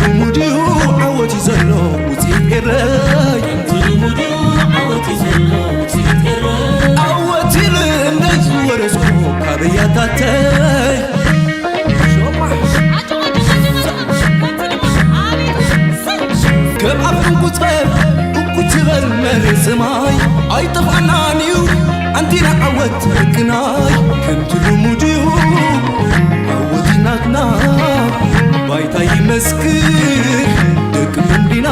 ልሙድ እዩ ዓወት እዩ ዘሎ ውፅኢት ኤረይ። ልሙድ እዩ ዓወት እዩ ዘሎ ውፅኢት ኤረይ። ዓወት ኢሉ እንደይ ዝወረስኩ ካብ ኣያታተይ። ከም ኣፍ እንቁፀር እኩ ትበል መሬት ሰማይ ኣይጠፍኣናን እዩ ኣንቲና ዓወት ሕግናይ ከምቲ ልሙድ እዩ ዓወት ናትና ባይታ ይመስክር ደቂ መንዲና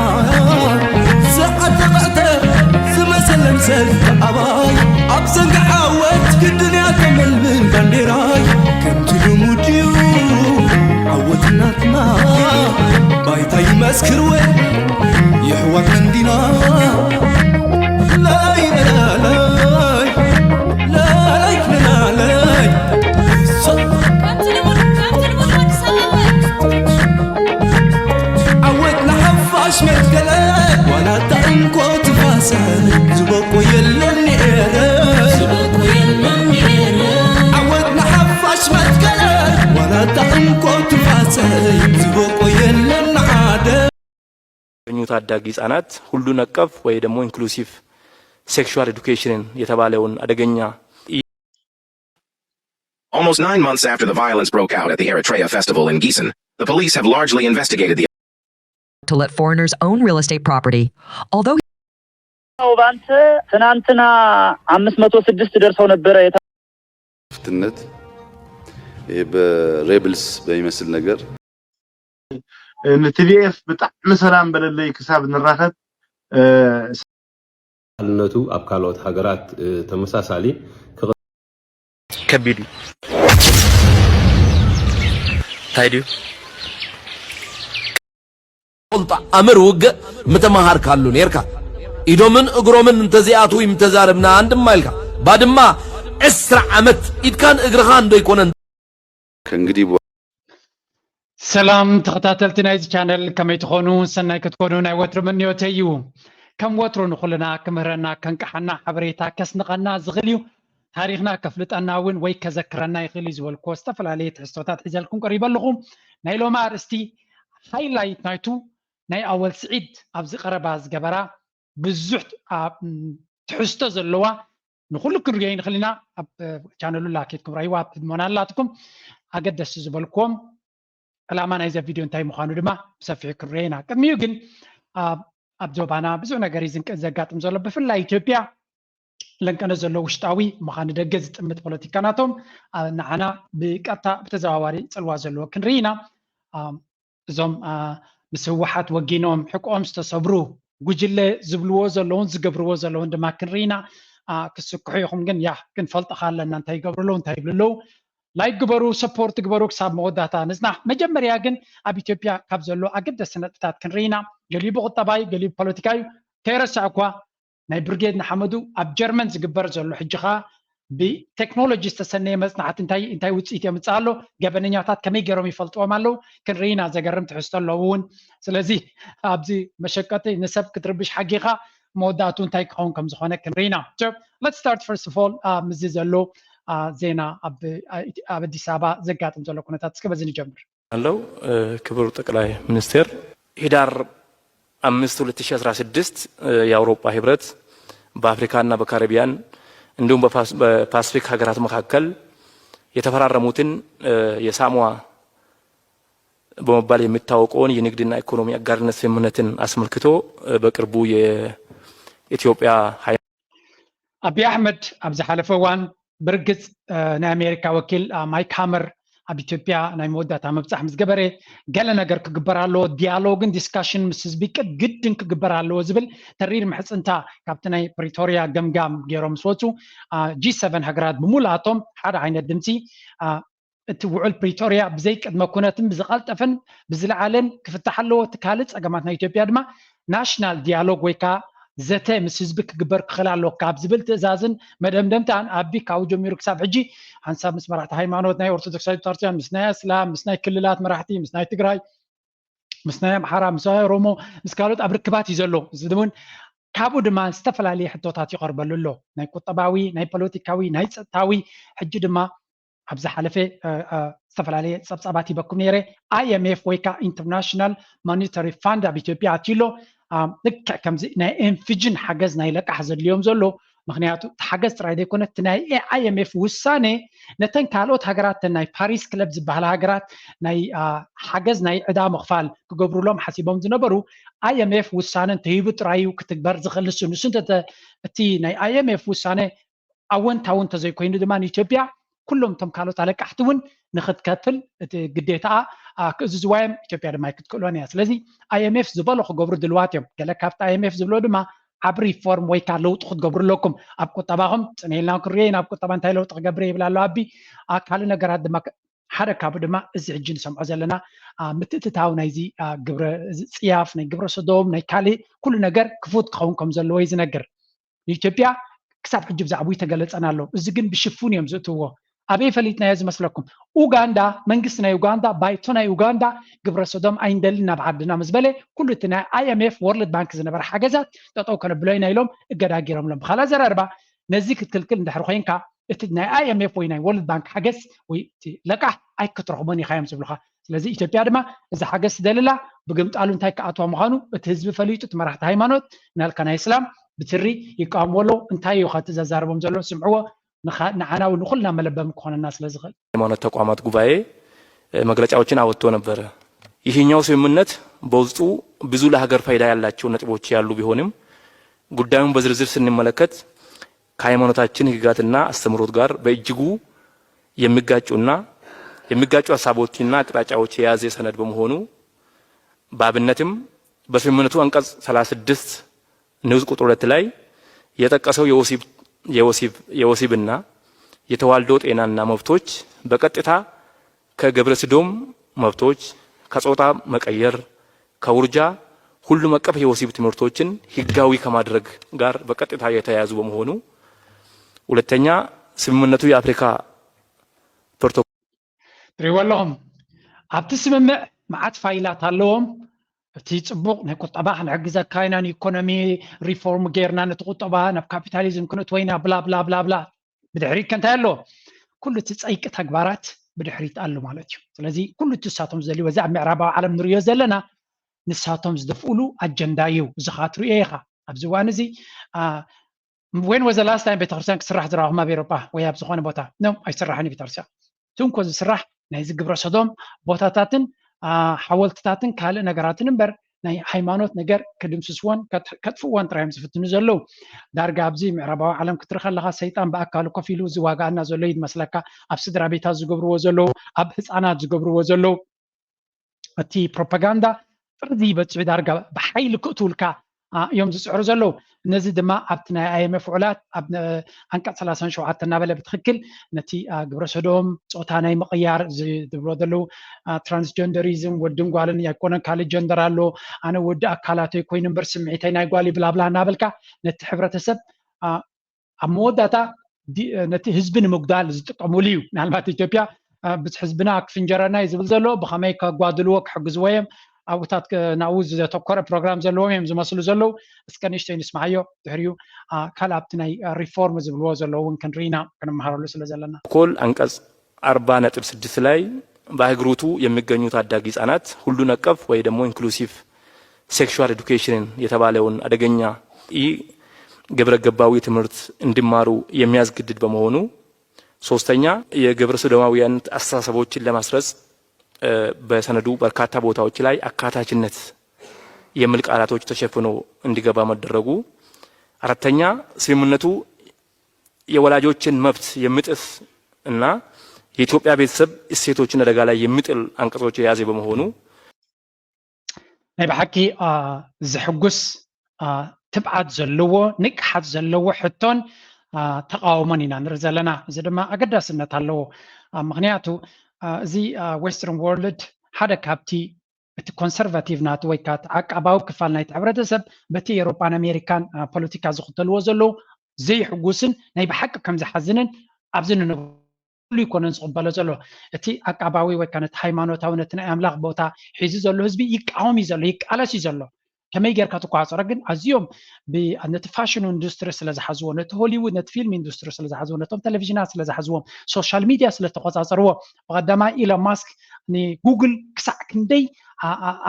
ዝዓተቐዕተ ዝመሰለን ሰልፊ ኣባይ ኣብ ዘንጊ ዓወት ግድን እያ ተመልምን ባንዴራይ ከምቲ ልሙድ እዩ ዓወት ናትና ባይታ ይመስክር ወይ የሕዋት መንዲና ላላይ ላላይ ላላይ ላላይ ከምቲ ልሙድ ከምቲ ልሙድ ወዲ ሰብኣዊ ዓወት ንሓፋሽ መትከለ ዋላ እታ እንኮ ትፋሰ ዝበቆ የለን ንኤረ ዓወት ንሓፋሽ መትከለ ዋላ እታ እንኮ ትፋሰ ዝበቆ የለን ንዓደ የሚገኙ ታዳጊ ህጻናት ሁሉን አቀፍ ወይ ደግሞ inclusive sexual education የተባለውን አደገኛ Almost nine months after the violence broke out at the Eritrea festival in Gisen, the police have largely investigated the to let foreigners own real estate property, although ባንተ ትናንትና አምስት መቶ ስድስት ደርሰው ነበረ። ፍትነት ይህ በሬብልስ በሚመስል ነገር ን ቲ ዲ ኤፍ ብጣዕሚ ሰላም በለለይ ክሳብ ንራኸብ። ነቱ ኣብ ካልኦት ሃገራት ተመሳሳሊ ከቢድ እዩ። እንታይ ድዩ? ቁልጣ ኣምር ውግእ ምተመሃርካሉ ኔርካ። ኢዶምን እግሮምን እንተዚኣትው ይምተዛረብና እንድማ ኢልካ። ባድማ ዕስራ ዓመት ኢድካን እግርኻን ዶ ኣይኮነን ከእንግዲህ ሰላም ተኸታተልቲ ናይዚ ቻነል ከመይ ትኾኑ? ሰናይ ክትኮኑ ናይ ወትሩ ምንዮተይ እዩ። ከም ወትሩ ንኹልና ክምህረና፣ ከንቅሓና፣ ሓበሬታ ከስንቐና ዝኽእል እዩ። ታሪኽና ከፍልጠና እውን ወይ ከዘክረና ይኽእል እዩ ዝበልኩዎ ዝተፈላለየ ትሕዝቶታት ሒዘልኩም ቀሪበ ኣለኹ። ናይ ሎሚ ኣርእስቲ ሃይላይት ናይቱ ናይ ኣወል ስዒድ ኣብዚ ቀረባ ዝገበራ ብዙሕ ትሕዝቶ ዘለዋ ንኹሉ ክንሪኦ ንኽእል ኢና። ኣብ ቻነሉ ላኪትኩም ራይዋ ኣብ ህድሞና ኣላትኩም ኣገደስቲ ዝበልኩዎም ዕላማ ናይዘ ቪድዮ እንታይ ምዃኑ ድማ ብሰፊሑ ክንሪኦ ኢና። ቅድሚኡ ግን ኣብ ዞባና ብዙሕ ነገር እዩ ዘጋጥም ዘሎ። ብፍላይ ኢትዮጵያ ለንቀነ ዘሎ ውሽጣዊ ምዃን ደገ ዝጥምት ፖለቲካ ናቶም ንዓና ብቀጥታ ብተዘዋዋሪ ፅልዋ ዘለዎ ክንርኢ ኢና። እዞም ምስ ህወሓት ወጊኖም ሕቆኦም ዝተሰብሩ ጉጅለ ዝብልዎ ዘለውን ዝገብርዎ ዘለውን ድማ ክንርኢ ኢና። ክስክሑ ኢኹም ግን ያ ክንፈልጦ ኣለና እንታይ ይገብሩ ኣለዉ እንታይ ይብሉ ኣለዉ። ላይክ ግበሩ፣ ሰፖርት ግበሩ ክሳብ መወዳእታ ንፅናሕ። መጀመርያ ግን ኣብ ኢትዮጵያ ካብ ዘሎ ኣገደስቲ ነጥብታት ክንርኢ ኢና። ገሊኡ ብቁጠባ እዩ፣ ገሊኡ ብፖለቲካ እዩ። ከይረሳዕ እኳ ናይ ብርጌድ ንሓመዱ ኣብ ጀርመን ዝግበር ዘሎ ሕጂ ኸዓ ብቴክኖሎጂ ዝተሰነየ መፅናዕቲ እንታይ እንታይ ውፅኢት የምፅእ ኣሎ፣ ገበነኛታት ከመይ ገይሮም ይፈልጥዎም ኣለዉ ክንርኢ ኢና። ዘገርም ትሕዝቶ ኣለዉ እውን። ስለዚ ኣብዚ መሸቀጢ ንሰብ ክትርብሽ ሓጊኻ መወዳእቱ እንታይ ክኸውን ከም ዝኾነ ክንርኢ ኢና። Let's start first of all ምስዚ ዘሎ ዜና ኣብ ኣዲስ ኣበባ ዘጋጥም ዘሎ ኩነታት እስከ በዚ ንጀምር። ኣለው። ክቡር ጠቅላይ ሚኒስቴር፣ ህዳር አምስት ሁለት ሺ አስራ ስድስት የአውሮፓ ህብረት በአፍሪካና በካሪቢያን እንዲሁም በፓስፊክ ሀገራት መካከል የተፈራረሙትን የሳሞዋ በመባል የሚታወቀውን የንግድና ኢኮኖሚ አጋርነት ስምምነትን አስመልክቶ በቅርቡ የኢትዮጵያ ኣቢ ኣሕመድ ኣብ ዝሓለፈ እዋን ብርግጽ ናይ ኣሜሪካ ወኪል ማይክ ሃመር ኣብ ኢትዮጵያ ናይ መወዳእታ ምብጻሕ ምስ ገበረ ገለ ነገር ክግበር ኣለዎ፣ ዲያሎግን ዲስካሽን ምስ ህዝቢ ግድን ክግበር ኣለዎ ዝብል ተሪር ምሕጽንታ ካብቲ ናይ ፕሪቶርያ ገምጋም ገይሮም ምስ ወጹ ጂ ሰቨን ሃገራት ብምሉኣቶም ሓደ ዓይነት ድምጺ እቲ ውዑል ፕሪቶርያ ብዘይ ቅድመ ኩነትን ብዝቐልጠፈን ብዝለዓለን ክፍታሕ ኣለዎ። እቲ ካልእ ጸገማት ናይ ኢትዮጵያ ድማ ናሽናል ዲያሎግ ወይ ከዓ ዘተ ምስ ህዝቢ ክግበር ክኽእል ኣለዎ ካብ ዝብል ትእዛዝን መደምደምታን ኣቢ ካብኡ ጀሚሩ ክሳብ ሕጂ ሓንሳብ ምስ መራሕቲ ሃይማኖት ናይ ኦርቶዶክሳዊት ቤተክርስትያን ምስ ናይ ኣስላም ምስ ናይ ክልላት መራሕቲ ምስ ናይ ትግራይ ምስ ናይ ኣምሓራ ምስ ናይ ኦሮሞ ምስ ካልኦት ኣብ ርክባት እዩ ዘሎ። እዚ እውን ካብኡ ድማ ዝተፈላለየ ሕቶታት ይቐርበሉ ኣሎ። ናይ ቁጠባዊ ናይ ፖለቲካዊ ናይ ፀጥታዊ ሕጂ ድማ ኣብ ዝሓለፈ ዝተፈላለየ ፀብፃባት ሂበኩም ነይረ። ኣይኤምኤፍ ወይ ከዓ ኢንተርናሽናል ማኒተሪ ፋንድ ኣብ ኢትዮጵያ ኣትዩ ኣሎ። ልክዕ ከምዚ ናይ ኤንፊጅን ሓገዝ ናይ ለቃሕ ዘድልዮም ዘሎ፣ ምክንያቱ እቲ ሓገዝ ጥራይ ዘይኮነ እቲ ናይ ኣይኤምኤፍ ውሳነ ነተን ካልኦት ሃገራት፣ ናይ ፓሪስ ክለብ ዝበሃላ ሃገራት ናይ ሓገዝ ናይ ዕዳ ምኽፋል ክገብሩሎም ሓሲቦም ዝነበሩ፣ ኣይኤምኤፍ ውሳነ እንተሂቡ ጥራይ እዩ ክትግበር ዝኽእል። ንሱ ንሱ እቲ ናይ ኣይኤምኤፍ ውሳነ ኣወንታዊ እንተዘይኮይኑ ድማ ንኢትዮጵያ ኩሎም እቶም ካልኦት ኣለቃሕቲ እውን ንክትከፍል እቲ ግዴታኣ ክእዝዝዋ እዮም። ኢትዮጵያ ድማ ኣይክትክእሎን እያ። ስለዚ ኣይኤምኤፍ ዝበሎ ክገብሩ ድልዋት እዮም። ገለ ካብቲ ኣይኤምኤፍ ዝብሎ ድማ ዓብ ሪፎርም ወይ ከዓ ለውጢ ክትገብሩ ኣለኩም ኣብ ቁጠባኹም። ፅነ ኢልና ክንሪኦ ኢና ኣብ ቁጠባ እንታይ ለውጢ ክገብር ይብል ኣሎ ኣቢ። ካልእ ነገራት ድማ ሓደ ካብኡ ድማ እዚ ሕጂ ንሰምዖ ዘለና ምትእትታው ናይዚ ግብረ ፅያፍ ናይ ግብረ ሰዶም ናይ ካልእ ኩሉ ነገር ክፉት ክኸውን ከም ዘለዎ እዩ ዝነግር። ንኢትዮጵያ ክሳብ ሕጂ ብዛዕባኡ ተገለፀን ኣሎ። እዚ ግን ብሽፉን እዮም ዝእትዎ። ኣበይ ፈሊጥናዮ ዝመስለኩም? ኡጋንዳ፣ መንግስቲ ናይ ኡጋንዳ ባይቶ ናይ ኡጋንዳ ግብረ ሰዶም ኣይንደልን ናብ ዓድና ምስ በለ ኩሉ እቲ ናይ ኣይኤምኤፍ ወርልድ ባንክ ዝነበረ ሓገዛት ጠጠው ከነብሎ ኢና ኢሎም እገዳ ገይሮምሎም። ብካልእ ኣዘራርባ ነዚ ክትክልክል እንድሕር ኮይንካ እቲ ናይ ኣይኤምኤፍ ወይ ናይ ወርልድ ባንክ ሓገዝ ወይ እቲ ለቃሕ ኣይክትረኽቦን ኢኻ እዮም ዝብሉኻ። ስለዚ ኢትዮጵያ ድማ እዚ ሓገዝ ትደልላ ብግምጣሉ እንታይ ክኣትዋ ምዃኑ እቲ ህዝቢ ፈሊጡ፣ እቲ መራሕቲ ሃይማኖት ናልካ ናይ እስላም ብትሪ ይቃወምዎ ኣለዉ። እንታይ እዩ ከ እቲ ዘዛርቦም ዘሎ? ስምዕዎ። ንዓና እውን ንኩልና መለበሚ ክኾነና ስለ ዝኽእል። ሃይማኖት ተቋማት ጉባኤ መግለጫዎችን አወጥቶ ነበረ። ይህኛው ስምምነት በውስጡ ብዙ ለሀገር ፋይዳ ያላቸው ነጥቦች ያሉ ቢሆንም ጉዳዩን በዝርዝር ስንመለከት ከሃይማኖታችን ህግጋትና አስተምህሮት ጋር በእጅጉ የሚጋጩና የሚጋጩ ሀሳቦችና አቅጣጫዎች የያዘ ሰነድ በመሆኑ በአብነትም በስምምነቱ አንቀጽ ሠላሳ ስድስት ንዑስ ቁጥር ሁለት ላይ የጠቀሰው የወሲብ የወሲብ የወሲብና የተዋልዶ ጤናና መብቶች በቀጥታ ከግብረ ስዶም መብቶች፣ ከጾታ መቀየር፣ ከውርጃ ሁሉም አቀፍ የወሲብ ትምህርቶችን ህጋዊ ከማድረግ ጋር በቀጥታ የተያያዙ በመሆኑ፣ ሁለተኛ ስምምነቱ የአፍሪካ ፕሮቶኮል ትሪእዎ ኣለኹም። ኣብቲ ስምምዕ መዓት ፋይላት ኣለዎም። እቲ ፅቡቕ ናይ ቁጠባ ክንሕግዘካ ኢና፣ ንኢኮኖሚ ሪፎርም ጌርና ነቲ ቁጠባ ናብ ካፒታሊዝም ክንእትዎ ኢና፣ ብላ ብላ ብላ ብላ። ብድሕሪት ከ እንታይ ኣሎ? ኩሉ እቲ ፀይቂ ተግባራት ብድሕሪት ኣሎ ማለት እዩ። ስለዚ ኩሉ እቲ ንሳቶም ዝደልይዎ፣ እዚ ኣብ ምዕራባዊ ዓለም ንሪኦ ዘለና ንሳቶም ዝደፍኡሉ ኣጀንዳ እዩ። እዚ ኸዓ ትሪኦ ኢኻ። ኣብዚ እዋን እዚ when was the last time ቤተክርስትያን ክስራሕ ዝረኣኹም ኣብ ኤሮጳ ወይ ኣብ ዝኾነ ቦታ? ኖ፣ ኣይስራሕን እዩ ቤተክርስትያን። እቲ እንኮ ዝስራሕ ናይዚ ግብረ ሰዶም ቦታታትን ሓወልትታትን ካልእ ነገራትን እምበር ናይ ሃይማኖት ነገር ክድምስስዎን ከጥፍእዎን ጥራይ እዮም ዝፍትኑ ዘለዉ። ዳርጋ ኣብዚ ምዕራባዊ ዓለም ክትርኢ ከለኻ ሰይጣን ብኣካሉ ኮፍ ኢሉ ዝዋጋኣና ዘሎ እዩ ዝመስለካ። ኣብ ስድራ ቤታት ዝገብርዎ ዘለዉ፣ ኣብ ህፃናት ዝገብርዎ ዘለዉ እቲ ፕሮፓጋንዳ ጥርዚ ይበፅሑ ዳርጋ ብሓይሊ ክእትውልካ እዮም ዝፅዕሩ ዘለዉ። ነዚ ድማ ኣብቲ ናይ ኣይኤምኤፍ ውዕላት ኣብ ኣንቀፅ ሰላሳን ሸውዓተን እናበለ ብትክክል ነቲ ግብረ ሰዶም ፆታ ናይ ምቕያር ዝብሎ ዘለዉ ትራንስጀንደሪዝም ወድን ጓልን ኣይኮነን ካልእ ጀንደር ኣሎ ኣነ ወዲ ኣካላተይ ኮይኑ እምበር ስምዒተይ ናይ ጓል ብላብላ እናበልካ ነቲ ሕብረተሰብ ኣብ መወዳእታ ነቲ ህዝቢ ንምጉዳል ዝጥቀምሉ እዩ። ምናልባት ኢትዮጵያ ብዙሕ ህዝብና ክፍንጀረና እዩ ዝብል ዘሎ ብኸመይ ከጓድልዎ ክሕግዝዎ እዮም ኣብኡታት ናብኡ ዘተኮረ ፕሮግራም ዘለዎም እዮም ዝመስሉ ዘለዉ። እስከ ንእሽተይ ንስማዓዮ ድሕሪኡ ካልእ ኣብቲ ናይ ሪፎርም ዝብልዎ ዘለዉ እውን ክንርኢ ኢና ክንመሃረሉ ስለ ዘለና። ፕሮቶኮል አንቀጽ አርባ ነጥብ ስድስት ላይ በአህጉሪቱ የሚገኙ ታዳጊ ህጻናት ሁሉን አቀፍ ወይ ደግሞ ኢንክሉሲቭ ሴክሹዋል ኤዱኬሽንን የተባለውን አደገኛ ኢ ግብረ ገባዊ ትምህርት እንዲማሩ የሚያስገድድ በመሆኑ፣ ሶስተኛ የግብረ ሰዶማውያን አስተሳሰቦችን ለማስረጽ በሰነዱ በርካታ ቦታዎች ላይ አካታችነት የሚል ቃላቶች ተሸፍኖ እንዲገባ መደረጉ፣ አራተኛ ስምምነቱ የወላጆችን መብት የሚጥስ እና የኢትዮጵያ ቤተሰብ እሴቶችን አደጋ ላይ የሚጥል አንቀጾች የያዘ በመሆኑ፣ ናይ ብሓቂ ዝሕጉስ ትብዓት ዘለዎ ንቅሓት ዘለዎ ሕቶን ተቃውሞን ኢና ንርኢ ዘለና። እዚ ድማ ኣገዳስነት ኣለዎ። ምክንያቱ እዚ ዌስተርን ወርልድ ሓደ ካብቲ እቲ ኮንሰርቫቲቭ ናቱ ወይ ከዓ ዓቃባዊ ክፋል ናይቲ ሕብረተሰብ በቲ ኤሮጳን ኣሜሪካን ፖለቲካ ዝኽተልዎ ዘለዉ ዘይሕጉስን ናይ ብሓቂ ከም ዝሓዝንን ኣብዚ ንነብሩ ይኮነን ዝቕበሎ ዘሎ። እቲ ዓቃባዊ ወይ ከዓ ነቲ ሃይማኖታዊ ነቲ ናይ ኣምላኽ ቦታ ሒዙ ዘሎ ህዝቢ ይቃወም እዩ ዘሎ፣ ይቃለስ እዩ ዘሎ። ከመይ ጌርካ ትቆፃፀሮ ግን ኣዝዮም ነቲ ፋሽን ኢንዱስትሪ ስለ ዝሓዝዎ፣ ነቲ ሆሊውድ፣ ነቲ ፊልም ኢንዱስትሪ ስለ ዝሓዝዎ፣ ነቶም ቴሌቪዥናት ስለ ዝሓዝዎም፣ ሶሻል ሚድያ ስለ ተቆፃፀርዎ፣ ብቐዳማይ ኢሎን ማስክ ንጉግል ክሳዕ ክንደይ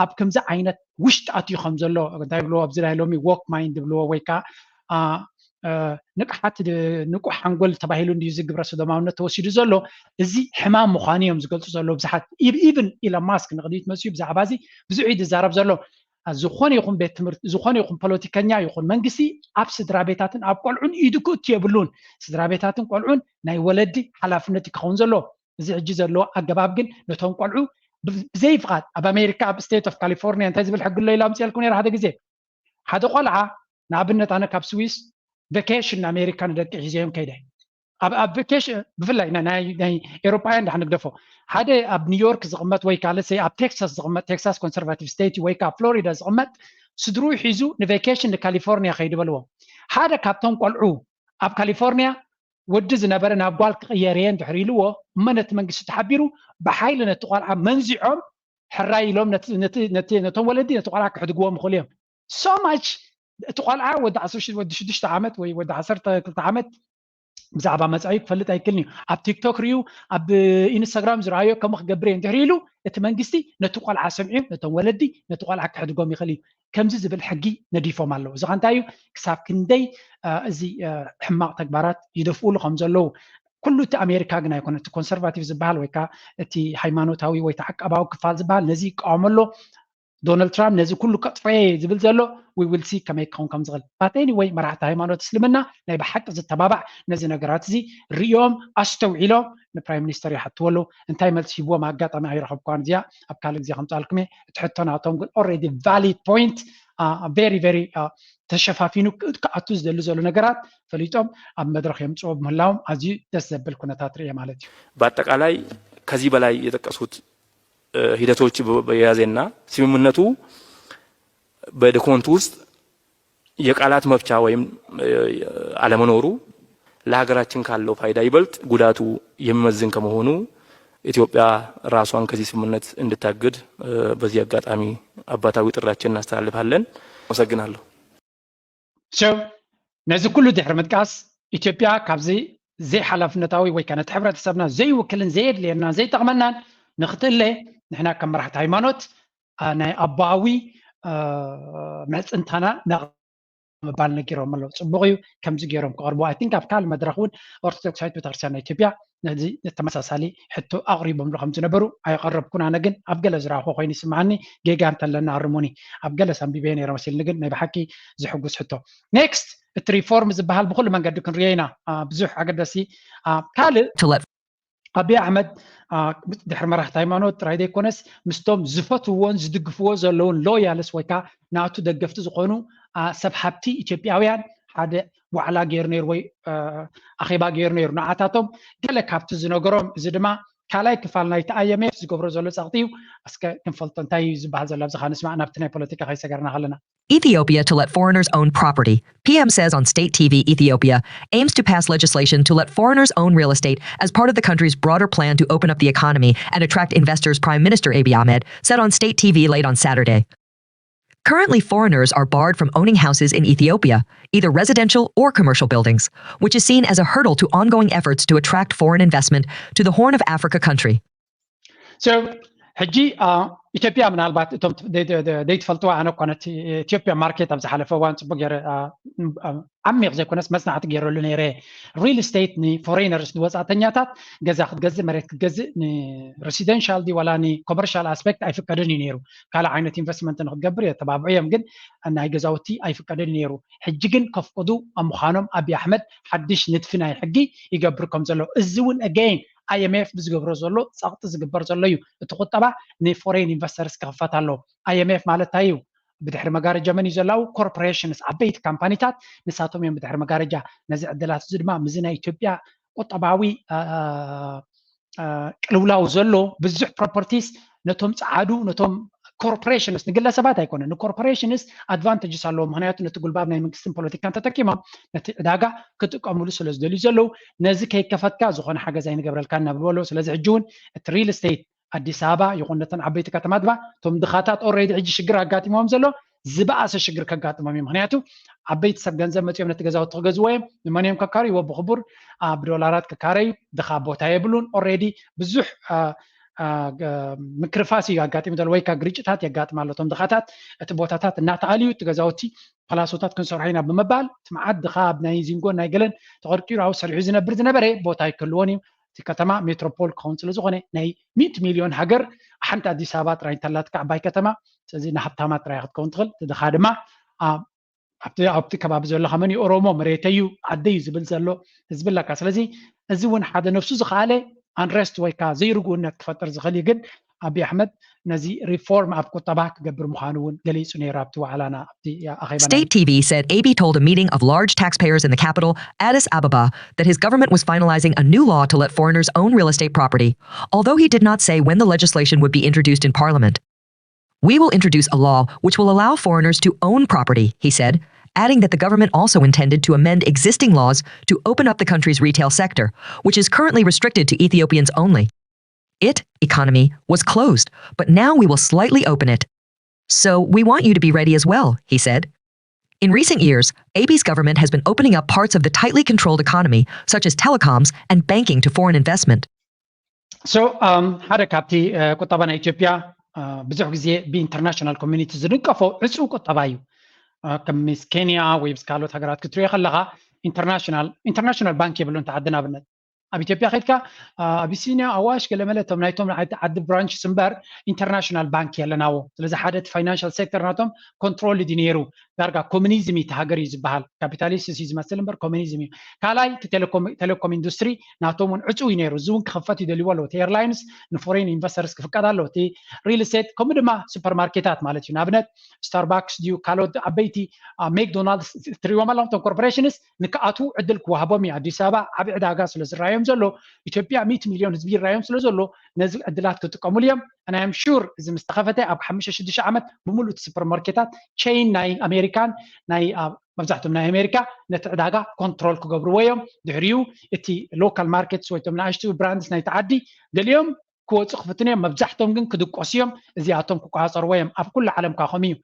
ኣብ ከምዚ ዓይነት ውሽጢ ኣትዩ ከም ዘሎ እንታይ ብልዎ ኣብዚ ናይ ሎሚ ዎክ ማይንድ ብልዎ ወይ ከዓ ንቕሓት ንቁሕ ሓንጎል ተባሂሉ እንድዩ እዚ ግብረ ሰዶማውነት ተወሲዱ ዘሎ። እዚ ሕማም ምዃኑ እዮም ዝገልፁ ዘለዉ ብዙሓት። ኢቭን ኢሎን ማስክ ንቕድሚት መፅዩ ብዛዕባ እዚ ብዙሕ እዩ ዝዛረብ ዘሎ። ዝኾነ ይኹን ቤት ትምህርቲ፣ ዝኾነ ይኹን ፖለቲከኛ ይኹን መንግስቲ ኣብ ስድራ ቤታትን ኣብ ቆልዑን ኢዱ ክእቱ የብሉን። ስድራ ቤታትን ቆልዑን ናይ ወለዲ ሓላፍነት እዩ ክኸውን ዘለዎ። እዚ ሕጂ ዘሎ ኣገባብ ግን ነቶም ቆልዑ ብዘይ ፍቓድ ኣብ ኣሜሪካ ኣብ ስቴት ኦፍ ካሊፎርኒያ እንታይ ዝብል ሕጊ ኣሎ ኢላ ኣምፅኤልኩም ነይራ ሓደ ግዜ ሓደ ቆልዓ ንኣብነት ኣነ ካብ ስዊስ ቨኬሽን ንኣሜሪካ ንደቂ ሒዘዮም ከይደ ኣብ ቨኬሽን ብፍላይ ናይ ኤሮፓውያን ዳሕ ንግደፎ ሓደ ኣብ ኒውዮርክ ዝቕመጥ ወይ ከዓ ለሰይ ኣብ ቴክሳስ ዝቕመጥ ቴክሳስ ኮንሰርቫቲቭ ስቴት ወይ ከዓ ፍሎሪዳ ዝቕመጥ ስድርኡ ሒዙ ንቨኬሽን ንካሊፎርኒያ ከይዱ በልዎም ሓደ ካብቶም ቆልዑ ኣብ ካሊፎርኒያ ወዲ ዝነበረ ናብ ጓል ክቕየር እየ እንድሕር ኢልዎ እሞ ነቲ መንግስቲ ተሓቢሩ ብሓይሊ ነቲ ቆልዓ መንዚዖም ሕራይ ኢሎም ነቶም ወለዲ ነቲ ቆልዓ ክሕድግዎም ይኽእሉ እዮም so much እቲ ቆልዓ ወዲ ወዲ ሽዱሽተ ዓመት ወይ ወዲ ዓሰርተ ክልተ ዓመት ብዛዕባ መፃኢ ክፈልጥ ኣይክልን እዩ ኣብ ቲክቶክ ርዩ ኣብ ኢንስታግራም ዝረኣዮ ከምኡ ክገብር እየ እንድሕር ኢሉ እቲ መንግስቲ ነቲ ቆልዓ ሰምዒ ነቶም ወለዲ ነቲ ቆልዓ ክሕድጎም ይኽእል እዩ ከምዚ ዝብል ሕጊ ነዲፎም ኣለዉ እዚ ከንታይ እዩ ክሳብ ክንደይ እዚ ሕማቕ ተግባራት ይደፍኡሉ ከም ዘለዉ ኩሉ እቲ ኣሜሪካ ግን ኣይኮነ እቲ ኮንሰርቫቲቭ ዝበሃል ወይ ከዓ እቲ ሃይማኖታዊ ወይ ተዓቀባዊ ክፋል ዝበሃል ነዚ ይቃወሞ ኣሎ ዶናልድ ትራምፕ ነዚ ኩሉ ከጥፈየ ዝብል ዘሎ we will see ከመይ ክኸውን ከም ዝኽእል but anyway መራሕቲ ሃይማኖት እስልምና ናይ ብሓቂ ዝተባባዕ ነዚ ነገራት እዚ ሪኦም ኣስተውዒሎም ንፕራይም ሚኒስተር ይሓትዎ ኣለዉ እንታይ መልሲ ሂብዎም ኣጋጣሚ ኣይረኸብኳን እዚኣ ኣብ ካልእ ግዜ ከምፃልኩም እየ እቲ ሕቶ ናቶም ግን already valid point very very ተሸፋፊኑ ክኣቱ ዝደሊ ዘሎ ነገራት ፈሊጦም ኣብ መድረኽ የምፅዎ ብምህላዎም ኣዝዩ ደስ ዘብል ኩነታት ርየ ማለት እዩ በአጠቃላይ ከዚህ በላይ የጠቀሱት ሂደቶች የያዘና ስምምነቱ በዶክመንቱ ውስጥ የቃላት መፍቻ ወይም አለመኖሩ ለሀገራችን ካለው ፋይዳ ይበልጥ ጉዳቱ የሚመዝን ከመሆኑ ኢትዮጵያ ራሷን ከዚህ ስምምነት እንድታግድ በዚህ አጋጣሚ አባታዊ ጥሪያችን እናስተላልፋለን። አመሰግናለሁ። ነዚ ኩሉ ድሕሪ ምጥቃስ ኢትዮጵያ ካብዚ ዘይሓላፍነታዊ ወይ ከነቲ ሕብረተሰብና ዘይውክልን ዘየድልየናን ዘይጠቕመናን ንክትእለ ንሕና ከም መራሕቲ ሃይማኖት ናይ ኣቦኣዊ ምዕፅንታና ምባል ነጊሮም ኣለዉ ፅቡቅ እዩ ከምዚ ገይሮም ክቐርቡ I think ኣብ ካልእ መድረክ እውን ኦርቶዶክሳዊት ቤተክርስትያን ናይ ኢትዮጵያ ነዚ ተመሳሳሊ ሕቶ ኣቕሪቦምሉ ከም ዝነበሩ ኣይቐረብኩን ኣነ ግን ኣብ ገለ ዝረኣኹ ኮይኑ ይስምዓኒ ጌጋ እንተለና ኣርሙኒ ኣብ ገለ ሰንቢበ ነይረ መሲልኒ ግን ናይ ብሓቂ ዝሕጉስ ሕቶ next እቲ reform ዝበሃል ብኩሉ መንገዲ ክንሪኦ ኢና ብዙሕ ኣገደሲ ካልእ ኣብይ ኣሕመድ ድሕሪ መራሕቲ ሃይማኖት ጥራይ ዘይኮነስ ምስቶም ዝፈትውዎን ዝድግፍዎ ዘለውን loyals ወይ ከዓ ናቱ ደገፍቲ ዝኾኑ ሰብ ሃብቲ ኢትዮጵያውያን ሓደ ዋዕላ ገይሩ ነይሩ ወይ ኣኼባ ገይሩ ነይሩ ንዓታቶም ገለ ካብቲ ዝነገሮም እዚ ድማ ካልኣይ ክፋል ናይቲ IMF ዝገብሮ ዘሎ ፀቕጢ እዩ እስከ ክንፈልጦ እንታይ እዩ ዝበሃል ዘሎ ኣብዚ ከዓ ንስማዕ ናብቲ ናይ ፖለቲካ ከይሰገርና ከለና Ethiopia to let foreigners own property. P M says on state T V Ethiopia aims to pass legislation to let foreigners own real estate as part of the country's broader plan to open up the economy and attract investors, Prime Minister Abiy Ahmed said on state T V late on Saturday. Currently, foreigners are barred from owning houses in Ethiopia, either residential or commercial buildings, which is seen as a hurdle to ongoing efforts to attract foreign investment to the Horn of Africa country. ሕጂ ኢትዮጵያ ምናልባት እቶም ዘይትፈልጥዋ ኣነ እኳ ነቲ ኢትዮጵያ ማርኬት ኣብ ዝሓለፈ እዋን ፅቡቅ ገይረ ዓሚቕ ዘይኮነስ መፅናዕቲ ገይረሉ ነይረ real estate ን foreigners ንወፃእተኛታት ገዛ ክትገዝእ መሬት ክትገዝእ ን residential ድዩ ዋላ ን commercial aspect ኣይፍቀድን እዩ ነይሩ ካልእ ዓይነት investment ንክትገብር የተባብዑ እዮም ግን ናይ ገዛውቲ ኣይፍቀድን ነይሩ ሕጂ ግን ከፍቅዱ ኣብ ምዃኖም ኣብይ ኣሕመድ ሓድሽ ንድፊ ናይ ሕጊ ይገብር ከም ዘሎ እዚ እውን again IMF ብዝገብሮ ዘሎ ፀቕጢ ዝግበር ዘሎ እዩ እቲ ቁጠባ ን foreign investors ክኽፈት ኣለዎ IMF ማለት እንታይ እዩ ብድሕሪ መጋረጃ መን እዩ ዘላው corporations ዓበይቲ ካምፓኒታት ንሳቶም እዮም ብድሕሪ መጋረጃ ነዚ ዕድላት እዚ ድማ ምዚ ናይ ኢትዮጵያ ቁጠባዊ ቅልውላው ዘሎ ብዙሕ properties ነቶም ፀዓዱ ነቶም corporations ንግለሰባት ኣይኮነ ን corporations advantages ኣለዎ ምክንያቱ ነቲ ጉልባብ ናይ መንግስትን ፖለቲካን ተጠቂሞም ነቲ ዕዳጋ ክጥቀምሉ ስለ ዝደልዩ ዘለዉ ነዚ ከይከፈትካ ዝኾነ ሓገዝ ኣይንገብረልካ እናብልዎ ኣለዉ ስለዚ ሕጂ እውን እቲ real estate ኣዲስ ኣበባ ይኹን ነተን ዓበይቲ ከተማት ድማ እቶም ድኻታት already ሕጂ ሽግር ኣጋጢሞም ዘሎ ዝበኣሰ ሽግር ከጋጥሞም እዩ። ምክንያቱ ዓበይቲ ሰብ ገንዘብ መፂኦም ነቲ ገዛውቲ ክገዝዎ እዮም። ንመን እዮም ከካርይዎ? ብክቡር ብዶላራት ክካረዩ። ድኻ ቦታ የብሉን። ኦሬዲ ብዙሕ ምክርፋስ እዩ ኣጋጢሙ ዘሎ፣ ወይ ከዓ ግርጭታት የጋጥም ኣሎ። እቶም ድኻታት እቲ ቦታታት እናተኣልዩ እቲ ገዛውቲ ፓላሶታት ክንሰርሖ ኢና ብምባል እቲ መዓት ድኻ ኣብ ናይ ዚንጎን ናይ ገለን ተቐርቂሩ ኣብ ሰሪሑ ዝነብር ዝነበረ ቦታ ኣይክህልዎን እዩ። እቲ ከተማ ሜትሮፖል ክኸውን ስለ ዝኾነ ናይ ሚእቲ ሚልዮን ሃገር ሓንቲ ኣዲስ ኣበባ ጥራይ እንተላትካ ዓባይ ከተማ፣ ስለዚ ንሃብታማት ጥራይ ክትከውን ትኽእል። እቲ ድኻ ድማ ኣብቲ ኣብቲ ከባቢ ዘሎ ከመን ኦሮሞ መሬተዩ ዓደዩ ዝብል ዘሎ ህዝቢ ኣለካ። ስለዚ እዚ እውን ሓደ ነፍሱ ዝኸኣለ ኣንረስት ወይ ከዓ ዘይርጉእነት ክፈጥር ዝኽእል እዩ። ግን ኣቢ ኣሕመድ ነዚ ሪፎርም ኣብ ቁጠባ ክገብር ምዃኑ እውን ገሊጹ ነይሩ ኣብቲ ዋዕላና ኣብቲ ኣኼባና። State T V said Abiy told a meeting of large taxpayers in the capital, Addis Ababa, that his government was finalizing a new law to let foreigners own real estate property, although he did not say when the legislation would be introduced in parliament. We will introduce a law which will allow foreigners to own property, he said, adding that the government also intended to amend existing laws to open up the country's retail sector, which is currently restricted to Ethiopians only. It, economy, was closed, but now we will slightly open it. So we want you to be ready as well, he said. In recent years, Abiy's government has been opening up parts of the tightly controlled economy, such as telecoms and banking, to foreign investment. So ሓደ ካብቲ ቁጠባ ናይ ኢትዮጵያ ብዙሕ ግዜ ብኢንተርናሽናል ኮሚኒቲ ዝንቀፎ ዕፁ ቁጠባ እዩ። ከም ምስ ኬንያ ወይ ምስ ካልኦት ሃገራት ክትሪኦ ከለካ ኢንተርናሽናል ኢንተርናሽናል ባንክ የብሉን። ተዓዲ ንኣብነት ኣብ ኢትዮጵያ ከድካ ኣቢሲኒያ፣ ኣዋሽ፣ ገለመለ እቶም ናይቶም ዓዲ ብራንችስ እምበር ኢንተርናሽናል ባንክ የለናዎ። ስለዚ ሓደ እቲ ፋይናንሻል ሴክተር ናቶም ኮንትሮል ዩ ነይሩ። ዳርጋ ኮሚኒዝም እዩ እቲ ሃገር እዩ ዝበሃል። ካፒታሊስት እዩ ዝመስል እምበር ኮሚኒዝም እዩ። ካልኣይ እቲ ቴሌኮም ኢንዱስትሪ ናቶም እውን ዕፁ እዩ ነይሩ። እዚ እውን ክኽፈት ይደልይዎ ኣለዎ። እቲ ኤርላይንስ ንፎሬን ኢንቨስተርስ ክፍቀድ ኣለዎ። እቲ ሪል ስቴት ከምኡ ድማ ሱፐርማርኬታት ማለት እዩ። ንኣብነት ስታርባክስ ድዩ ካልኦት ዓበይቲ ሜክዶናልድስ ትሪእዎም ኣለኹም። እቶም ኮርፖሬሽንስ ንክኣትዉ ዕድል ክወሃቦም እዩ። ኣዲስ ኣበባ ዓብዪ ዕዳጋ ስለ ዝረኣዮም ዘሎ፣ ኢትዮጵያ ሚእቲ ሚልዮን ህዝቢ ይረኣዮም ስለ ዘሎ ነዚ ዕድላት ክጥቀሙሉ እዮም። ኣናዮም ሹር እዚ ምስ ተኸፈተ ኣብ ሓሙሽተ ሽዱሽተ ዓመት ብምሉእ እቲ ሱፐርማርኬታት ቸይን ናይ ኣሜሪካን ናይ መብዛሕትኦም ናይ ኣሜሪካ ነቲ ዕዳጋ ኮንትሮል ክገብርዎ እዮም። ድሕሪኡ እቲ ሎካል ማርኬትስ ወይ እቶም ንኣሽቱ ብራንድስ ናይቲ ዓዲ ገሊኦም ክወፁ ክፍትኑ እዮም። መብዛሕትኦም ግን ክድቆሱ እዮም። እዚኣቶም ክቆፃፀርዎ እዮም። ኣብ ኩሉ ዓለም ካ ከምኡ እዩ።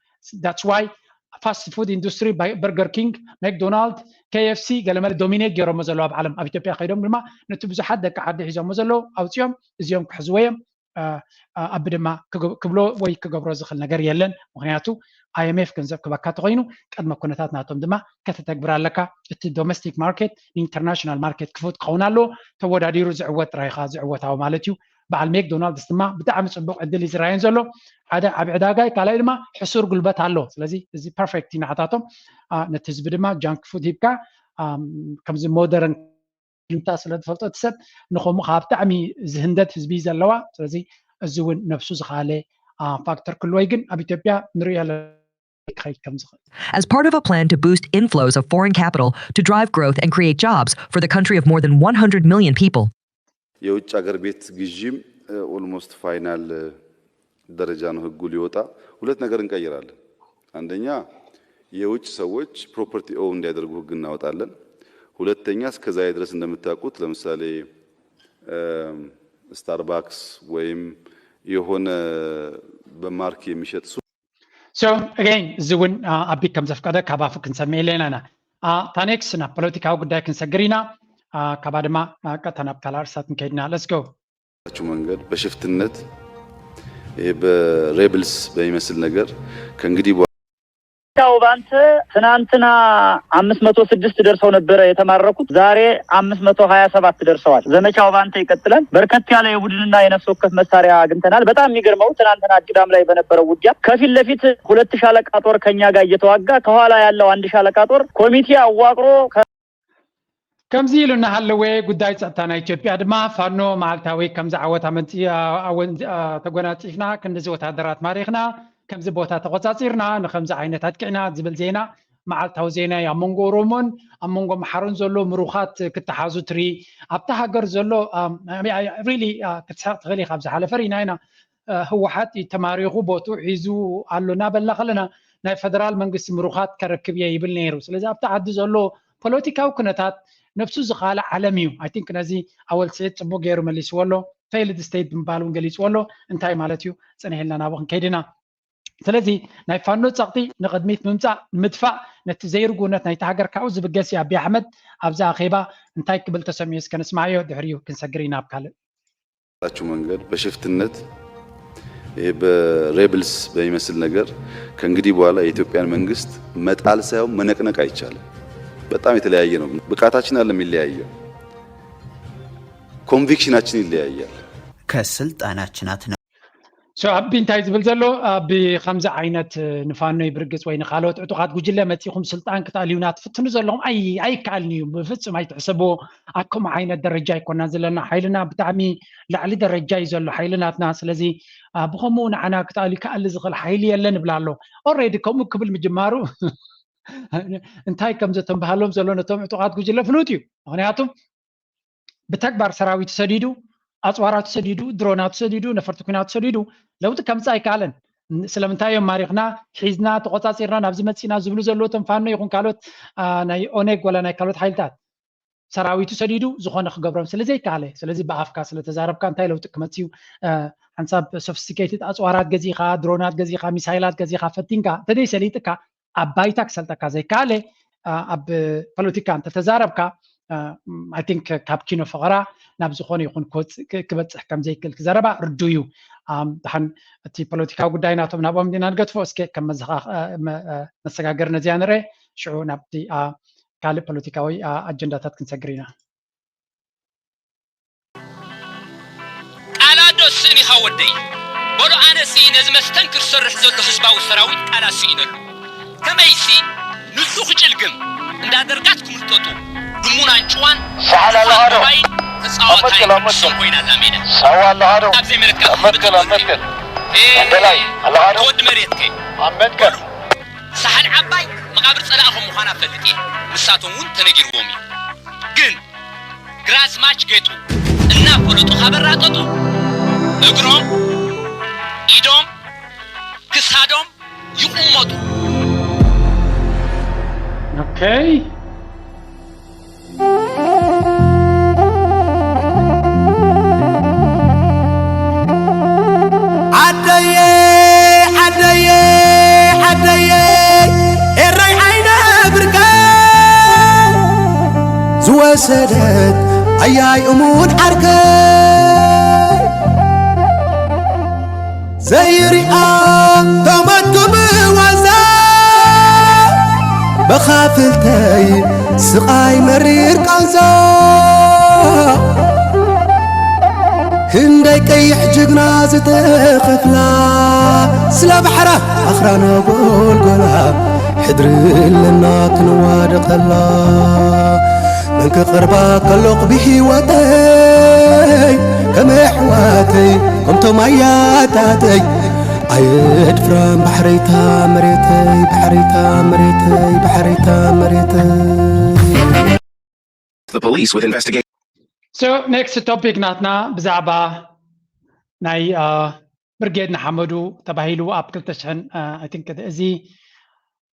That's why ፋስት ፉድ ኢንዱስትሪ በርገር ኪንግ፣ ማክዶናልድ፣ ኬኤፍሲ ገለመለ ዶሚኔት ገይሮሞ ዘለዉ ኣብ ዓለም። ኣብ ኢትዮጵያ ከይዶም ድማ ነቲ ብዙሓት ደቂ ዓዲ ሒዞሞ ዘለዉ ኣውፅኦም እዚኦም ክሕዝዎ እዮም። ኣቢ ድማ ክብሎ ወይ ክገብሮ ዝኽእል ነገር የለን። ምክንያቱ ኣይኤምኤፍ ገንዘብ ክበካ ተኮይኑ ቅድመ ኩነታት ናቶም ድማ ከተተግብር ኣለካ። እቲ ዶሜስቲክ ማርኬት ንኢንተርናሽናል ማርኬት ክፉት ክኸውን ኣለዎ። ተወዳዲሩ ዝዕወት ጥራይ ኢኻ ዝዕወታዊ ማለት እዩ። በዓል ሜክዶናልድስ ድማ ብጣዕሚ ፅቡቅ ዕድል እዩ ዝረኣየን ዘሎ። ሓደ ዓብ ዕዳጋ እዩ፣ ካልኣይ ድማ ሕሱር ጉልበት ኣሎ። ስለዚ እዚ ፐርፌክት እዩ ንዓታቶም። ነቲ ህዝቢ ድማ ጃንክ ፉድ ሂብካ ከምዚ ሞደርን ጊንታ ስለ ዝፈልጦ እቲ ሰብ ንኸምኡ ከዓ ብጣዕሚ ዝህንደድ ህዝቢ እዩ ዘለዋ። ስለዚ እዚ እውን ነብሱ ዝኸኣለ ፋክተር ክልወይ ግን ኣብ ኢትዮጵያ ንሪኦ ኣለና ክኸይድ ከም ዝኽእል። As part of a plan to boost inflows of foreign capital to drive growth and create jobs for the country of more than one hundred million people. የውጭ ሀገር ቤት ግዥም ኦልሞስት ፋይናል ደረጃ ነው ህጉ ሊወጣ። ሁለት ነገር እንቀይራለን። አንደኛ የውጭ ሰዎች ፕሮፐርቲ ኦውን እንዲያደርጉ ህግ እናወጣለን። ሁለተኛ እስከዛሬ ድረስ እንደምታውቁት ለምሳሌ ስታርባክስ ወይም የሆነ በማርክ የሚሸጥ ሱቅ So again እዚ እውን ኣቢ ከም ዘፍቀደ ካብ ኣፉ ክንሰምዕ ኣለና ኢና። ታኔክስ ናብ ፖለቲካዊ ጉዳይ ክንሰግር ኢና። ካባ ድማ ቀጥታ ናብ ካልእ ኣርሳት ንከይድና። Let's go. መንገድ በሽፍትነት ይሄ በሬብልስ በሚመስል ነገር ከእንግዲህ በኋላ ዘመቻው ባንተ ትናንትና አምስት መቶ ስድስት ደርሰው ነበረ የተማረኩት፣ ዛሬ አምስት መቶ ሃያ ሰባት ደርሰዋል። ዘመቻው ባንተ ይቀጥላል። በርከት ያለ የቡድንና የነፍስ ወከፍ መሳሪያ አግኝተናል። በጣም የሚገርመው ትናንትና አዲዳም ላይ በነበረው ውጊያ ከፊት ለፊት ሁለት ሻለቃ ጦር ከኛ ጋር እየተዋጋ ከኋላ ያለው አንድ ሻለቃ ጦር ኮሚቴ አዋቅሮ ከምዚ ኢሉ እናሃለወ ጉዳይ ጸጥታ ናይ ኢትዮጵያ ድማ ፋኖ መዓልታዊ ከምዚ ዓወት ኣመንጺ ተጎናጺፍና ክንድዚ ወታደራት ማሪኽና ከምዚ ቦታ ተቆጻጺርና ንከምዚ ዓይነት ኣጥቂዕና ዝብል ዜና መዓልታዊ ዜና እዩ። ኣብ መንጎ ኦሮሞን ኣብ መንጎ ኣምሓሩን ዘሎ ምሩኻት ክተሓዙ ትርኢ። ኣብታ ሃገር ዘሎ ሪሊ ክትስሕቕ ትኽእል ኢኻ። ኣብ ዝሓለፈ ርኢና ኢና። ህወሓት እዩ ተማሪኹ ቦትኡ ሒዙ ኣሎ እናበልና ከለና ናይ ፈደራል መንግስቲ ምሩኻት ከረክብ እየ ይብል ነይሩ። ስለዚ ኣብቲ ዓዲ ዘሎ ፖለቲካዊ ኩነታት ነብሱ ዝኻለ ዓለም እዩ። I think ነዚ ኣወል ስዒድ ፅቡቅ ገይሩ መሊስዎ ኣሎ። ፌይልድ ስቴት ብምባል እውን ገሊፅዎ ኣሎ። እንታይ ማለት እዩ? ፅንሕ ኢልና ናብኡ ክንከይድ ኢና። ስለዚ ናይ ፋኖ ጸቕጢ ንቕድሚት ምምጻእ፣ ንምድፋእ፣ ነቲ ዘይርጉነት ናይቲ ሃገር ካብኡ ዝብገስ እዩ። ኣቢ ኣሕመድ ኣብዚ ኣኼባ እንታይ ክብል ተሰሚዑ እስከ ንስማዕዮ፣ ድሕሪኡ ክንሰግር ኢና ኣብ ካልእ። ላችሁ መንገድ በሽፍትነት ይሄ በሬብልስ በሚመስል ነገር ከእንግዲህ በኋላ የኢትዮጵያን መንግስት መጣል ሳይሆን መነቅነቅ አይቻልም። በጣም የተለያየ ነው ብቃታችን አለ የሚለያየው፣ ኮንቪክሽናችን ይለያያል። ከስልጣናችን አትነ So ኣቢ እንታይ ዝብል ዘሎ ኣቢ ከምዚ ዓይነት ንፋኖ ይብርግጽ ወይ ንካልኦት ዕጡቓት ጉጅለ መጺኹም ስልጣን ክትኣልዩና ትፍትኑ ዘለኹም ኣይ ኣይከኣልን እዩ። ብፍጹም ኣይትሕሰብዎ። ኣብ ከምኡ ዓይነት ደረጃ ኣይኮናን ዘለና። ሓይልና ብጣዕሚ ላዕሊ ደረጃ እዩ ዘሎ ሓይሊ ናትና። ስለዚ ብከምኡ ንዓና ክትኣልዩ ክኣሊ ዝኽእል ሓይሊ የለን ይብል ኣሎ። Already ከምኡ ክብል ምጅማሩ እንታይ ከም ዘተንብሃሎም ዘሎ ነቶም ዕጡቓት ጉጅለ ፍሉጥ እዩ። ምክንያቱ ብተግባር ሰራዊቱ ሰዲዱ፣ ኣፅዋራቱ ሰዲዱ፣ ድሮናቱ ሰዲዱ፣ ነፈርቲ ኲናቱ ሰዲዱ ለውጢ ከምፅእ ኣይከኣለን። ስለምንታይ እዮም ማሪኽና፣ ሒዝና፣ ተቆፃፂርና ናብዚ መፂና ዝብሉ ዘለዉ እቶም ፋኖ ይኹን ካልኦት ናይ ኦነግ ወላ ናይ ካልኦት ሓይልታት ሰራዊቱ ሰዲዱ ዝኾነ ክገብሮም ስለዘይከኣለ፣ ስለዚ ብኣፍካ ስለተዛረብካ እንታይ ለውጢ ክመፅእ እዩ? ሓንሳብ ሶፊስቲኬትድ ኣፅዋራት ገዚእካ፣ ድሮናት ገዚእካ፣ ሚሳይላት ገዚእካ ፈቲንካ እንተደይ ሰሊጥካ ኣብ ባይታ ክሰልጠካ ዘይከኣለ ኣብ ፖለቲካ እንተተዛረብካ I think ካብ ኪኖ ፈቐራ ናብ ዝኾነ ይኹን ክበፅሕ ከም ዘይክእል ክዘረባ ርዱ እዩ። ድሓን እቲ ፖለቲካዊ ጉዳይ ናቶም ናብኦም ዲና ንገድፎ። እስከ ከም መሰጋገሪ ነዚያ ንርአ፣ ሽዑ ናብቲ ካልእ ፖለቲካዊ ኣጀንዳታት ክንሰግር ኢና። ቃላዶ ስእን ኢኻ ወደይ። በሉ ኣነሲ ነዚ መስተንክር ዝሰርሕ ዘሎ ህዝባዊ ሰራዊት ቃላት ስኢነሉ። ከመይሲ ንሱ ክጭልግም እንዳ ደርጋት ክምልጠጡ ድሙን ኣንጭዋን ሰዓል ኣለኻ ዶ? ሞባይል ተጻዋታይ ኣመትክል፣ ኣመትክል። ሰው ኮይና ኣላ ሜዳ። ሰው ኣለኻ ዶ? ኣብዚ መሬትካ ኣመትክል፣ ኣመትክል። ወንደላይ ኣለኻ ዶ? ወዲ መሬትከይ ኣመትክል። ሳሕል ዓባይ መቓብር ጸላእኹም ምዃና ፈልጥ እየ። ንሳቶም እውን ተነጊርዎም እዩ። ግን ግራዝማች ጌጡ እናፈለጡ ካብ ኣራጠጡ እግሮም፣ ኢዶም፣ ክሳዶም ይቑመጡ። Okay. ዓደየ ዓደየ ዓደየ ኤረይ ዓይነ ብርከ ዝወሰደት ኣያይ እሙን ዓርከ ዘይሪኣ ተመትኩ ብዋዛ መኻፍልተይ ስቓይ መሪር ቃንዛ ክንደይ ቀይሕ ጅግና ዝተኸፍላ ስለ ባሕራ ኣኽራና ጎልጎላ ሕድሪ ኣለና ክንዋደቐላ መን ክቐርባ ከሎቕ ብህይወተይ ከም ኣሕዋተይ ከምቶም ኣያታተይ ኣየድፍራን ባሕረይታ መሬተይ ባሕረይታ መሬተይ ባሕረይታ መሬተይ the police with investigation. So next topic ናትና ብዛዕባ ናይ ብርጌድ ንሓመዱ ተባሂሉ ኣብ ክልተ ሽሕን I think እዚ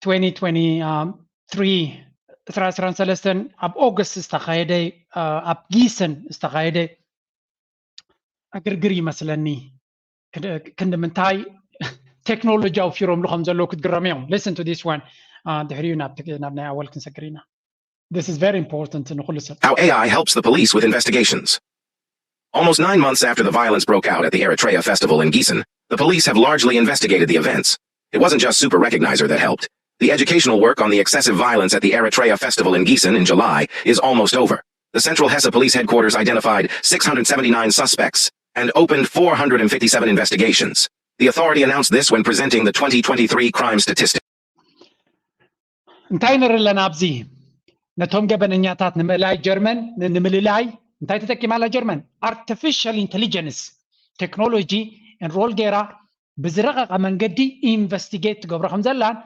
twenty twenty-three ዕስራ ዕስራን ሰለስተን ኣብ ኦገስት ዝተኻየደ ኣብ ጊስን ዝተኻየደ ዕግርግር ይመስለኒ። ክንዲ ምንታይ ቴክኖሎጂ ኣውፊሮምሉ ከም ዘለዉ ክትግረሙ እዮም። Listen to this one. ድሕሪኡ ናብ ናይ ኣወል ክንሰግር ኢና። This is very important ንኩሉ ሰብ። How A I helps the police with investigations. Almost nine months after the violence broke out at the Eritrea Festival in Giessen, the police have largely investigated the events. It wasn't just Super Recognizer that helped. The educational work on the excessive violence at the Eritrea Festival in Giessen in July is almost over. The Central Hesse Police Headquarters identified six hundred seventy-nine suspects and opened four hundred fifty-seven investigations. The authority announced this when presenting the twenty twenty-three crime statistics. እንታይ ንርኢ ኣለና ኣብዚ? ነቶም ገበነኛታት ንምእላይ ጀርመን ንምልላይ እንታይ ተጠቂማ ኣላ ጀርመን? ኣርቲፊሻል ኢንተሊጀንስ ቴክኖሎጂ ኤንሮል ገይራ ብዝረቐቐ መንገዲ ኢንቨስቲጌት ትገብሮ ከም ዘላን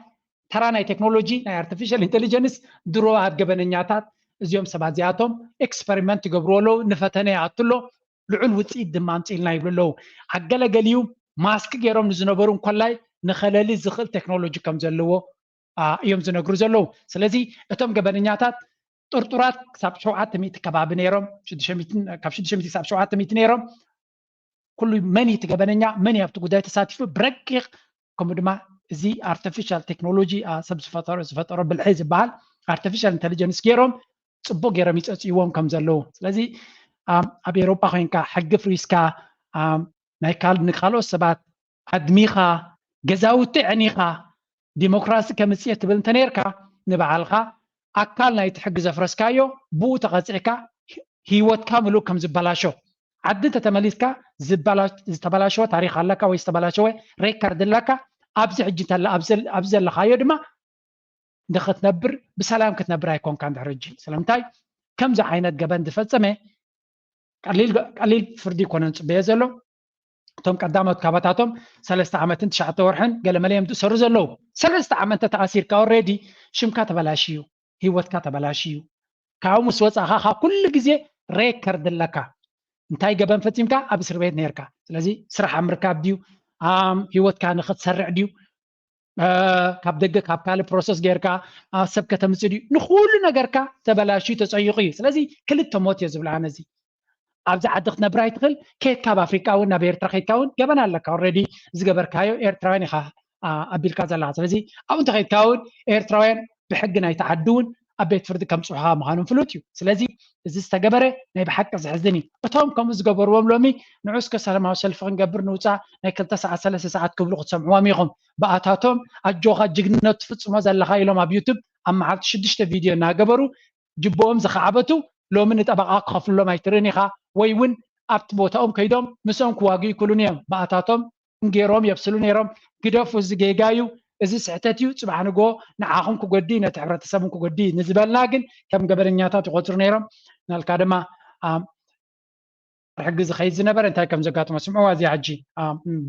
ተራ ናይ ቴክኖሎጂ ናይ ኣርቲፊሻል ኢንተሊጀንስ ድሮ ኣብ ገበነኛታት እዚኦም ሰባት እዚኣቶም ኤክስፐሪመንት ይገብርዎ ኣለዉ። ንፈተነ ይኣቱ ኣሎ። ልዑል ውፅኢት ድማ ኣምፅእልና ይብሉ ኣለዉ። ኣገለገሊኡ ማስክ ገይሮም ንዝነበሩ እንኮላይ ንኸለሊ ዝኽእል ቴክኖሎጂ ከም ዘለዎ እዮም ዝነግሩ ዘለዉ። ስለዚ እቶም ገበነኛታት ጥርጡራት ክሳብ ሸውዓተ ሚእቲ ከባቢ ነይሮም፣ ካብ ሽዱሽተ ሚእቲ ክሳብ ሸውዓተ ሚእቲ ነይሮም። ኩሉ መን እቲ ገበነኛ መን ኣብቲ ጉዳይ ተሳቲፉ ብረቂቕ ከምኡ ድማ እዚ ኣርቲፊሻል ቴክኖሎጂ ሰብ ዝፈጠሮ ዝፈጠሮ ብልሒ ዝበሃል ኣርቲፊሻል ኢንቴሊጀንስ ገይሮም ፅቡቅ ገይሮም ይፀፅይዎም ከም ዘለዉ። ስለዚ ኣብ ኤውሮጳ ኮይንካ ሕጊ ፍሪስካ ናይ ካል ንካልኦት ሰባት ኣድሚኻ ገዛውቲ ዕኒኻ ዲሞክራሲ ከምፅእ ትብል እንተነርካ ንባዕልካ ኣካል ናይቲ ሕጊ ዘፍረስካዮ ብኡ ተቐፂዕካ ህይወትካ ምሉእ ከም ዝበላሾ ዓዲ እንተተመሊስካ ዝተበላሸወ ታሪክ ኣለካ ወይ ዝተበላሸወ ሬከርድ ኣለካ ኣብዚ ሕጂ እንተላ ኣብዚ ዘለካዮ ድማ ንክትነብር ብሰላም ክትነብር ኣይኮንካ እንድሕር ሕጂ ስለምንታይ ከምዚ ዓይነት ገበን ዝፈፀመ ቀሊል ፍርዲ ይኮነን ፅበዮ ዘሎ እቶም ቀዳሞት ካባታቶም ሰለስተ ዓመትን ትሽዓተ ወርሕን ገለመለ እዮም ዝእሰሩ ዘለዉ ሰለስተ ዓመት ተኣሲርካ ኦሬዲ ሽምካ ተበላሽዩ ህይወትካ ተበላሽዩ ካብኡ ምስ ወፃእካ ካብ ኩሉ ግዜ ሬከርድ ኣለካ እንታይ ገበን ፈፂምካ ኣብ እስር ቤት ነርካ ስለዚ ስራሕ ኣብ ምርካብ ድዩ ህይወትካ ንክትሰርዕ ድዩ ካብ ደገ ካብ ካልእ ፕሮሰስ ጌርካ ሰብ ከተምፅእ ድዩ ንኩሉ ነገርካ ተበላሽዩ ተፀይቁ እዩ ስለዚ ክልተ ሞት እዮ ዝብላ ነዚ ኣብዚ ዓዲ ክትነብር ኣይትኽእል ከድካ ኣብ ኣፍሪቃ እውን ናብ ኤርትራ ከድካ እውን ገበን ኣለካ ኦልሬዲ ዝገበርካዮ ኤርትራውያን ኢኻ ኣቢልካ ዘለካ ስለዚ ኣብኡ እንተኸድካ እውን ኤርትራውያን ብሕጊ ናይቲ ዓዲ እውን ኣብ ቤት ፍርዲ ከምፅሑኻ ምዃኖም ፍሉጥ እዩ ስለዚ እዚ ዝተገበረ ናይ ብሓቂ ዘሕዝን እዩ እቶም ከምኡ ዝገበርዎም ሎሚ ንዑ እስከ ሰላማዊ ሰልፊ ክንገብር ንውፃእ ናይ ክልተ ሰዓት ሰለስተ ሰዓት ክብሉ ክትሰምዕዎም ኢኹም ብኣታቶም ኣጆኻ ጅግንነት ትፍፅሞ ዘለኻ ኢሎም ኣብ ዩቱብ ኣብ መዓልቲ ሽዱሽተ ቪድዮ እናገበሩ ጅብኦም ዝኸዓበቱ ሎሚ ንጠበቓ ክኸፍልሎም ኣይትርእን ኢኻ ወይ እውን ኣብቲ ቦታኦም ከይዶም ምስኦም ክዋግኡ ይክእሉን እዮም ብኣታቶም ገይሮም የብስሉ ነይሮም ግደፉ እዚ ጌጋ እዩ እዚ ስሕተት እዩ ፅባሕ ንጎ ንዓኹም ክጎዲ ነቲ ሕብረተሰብን ክጎዲ ንዝበልና ግን ከም ገበነኛታት ይቆፅሩ ነይሮም ናልካ ድማ ሕጊ ዝኸይድ ዝነበረ እንታይ ከም ዘጋጥሞ ስምዕዋ እዚኣ ሕጂ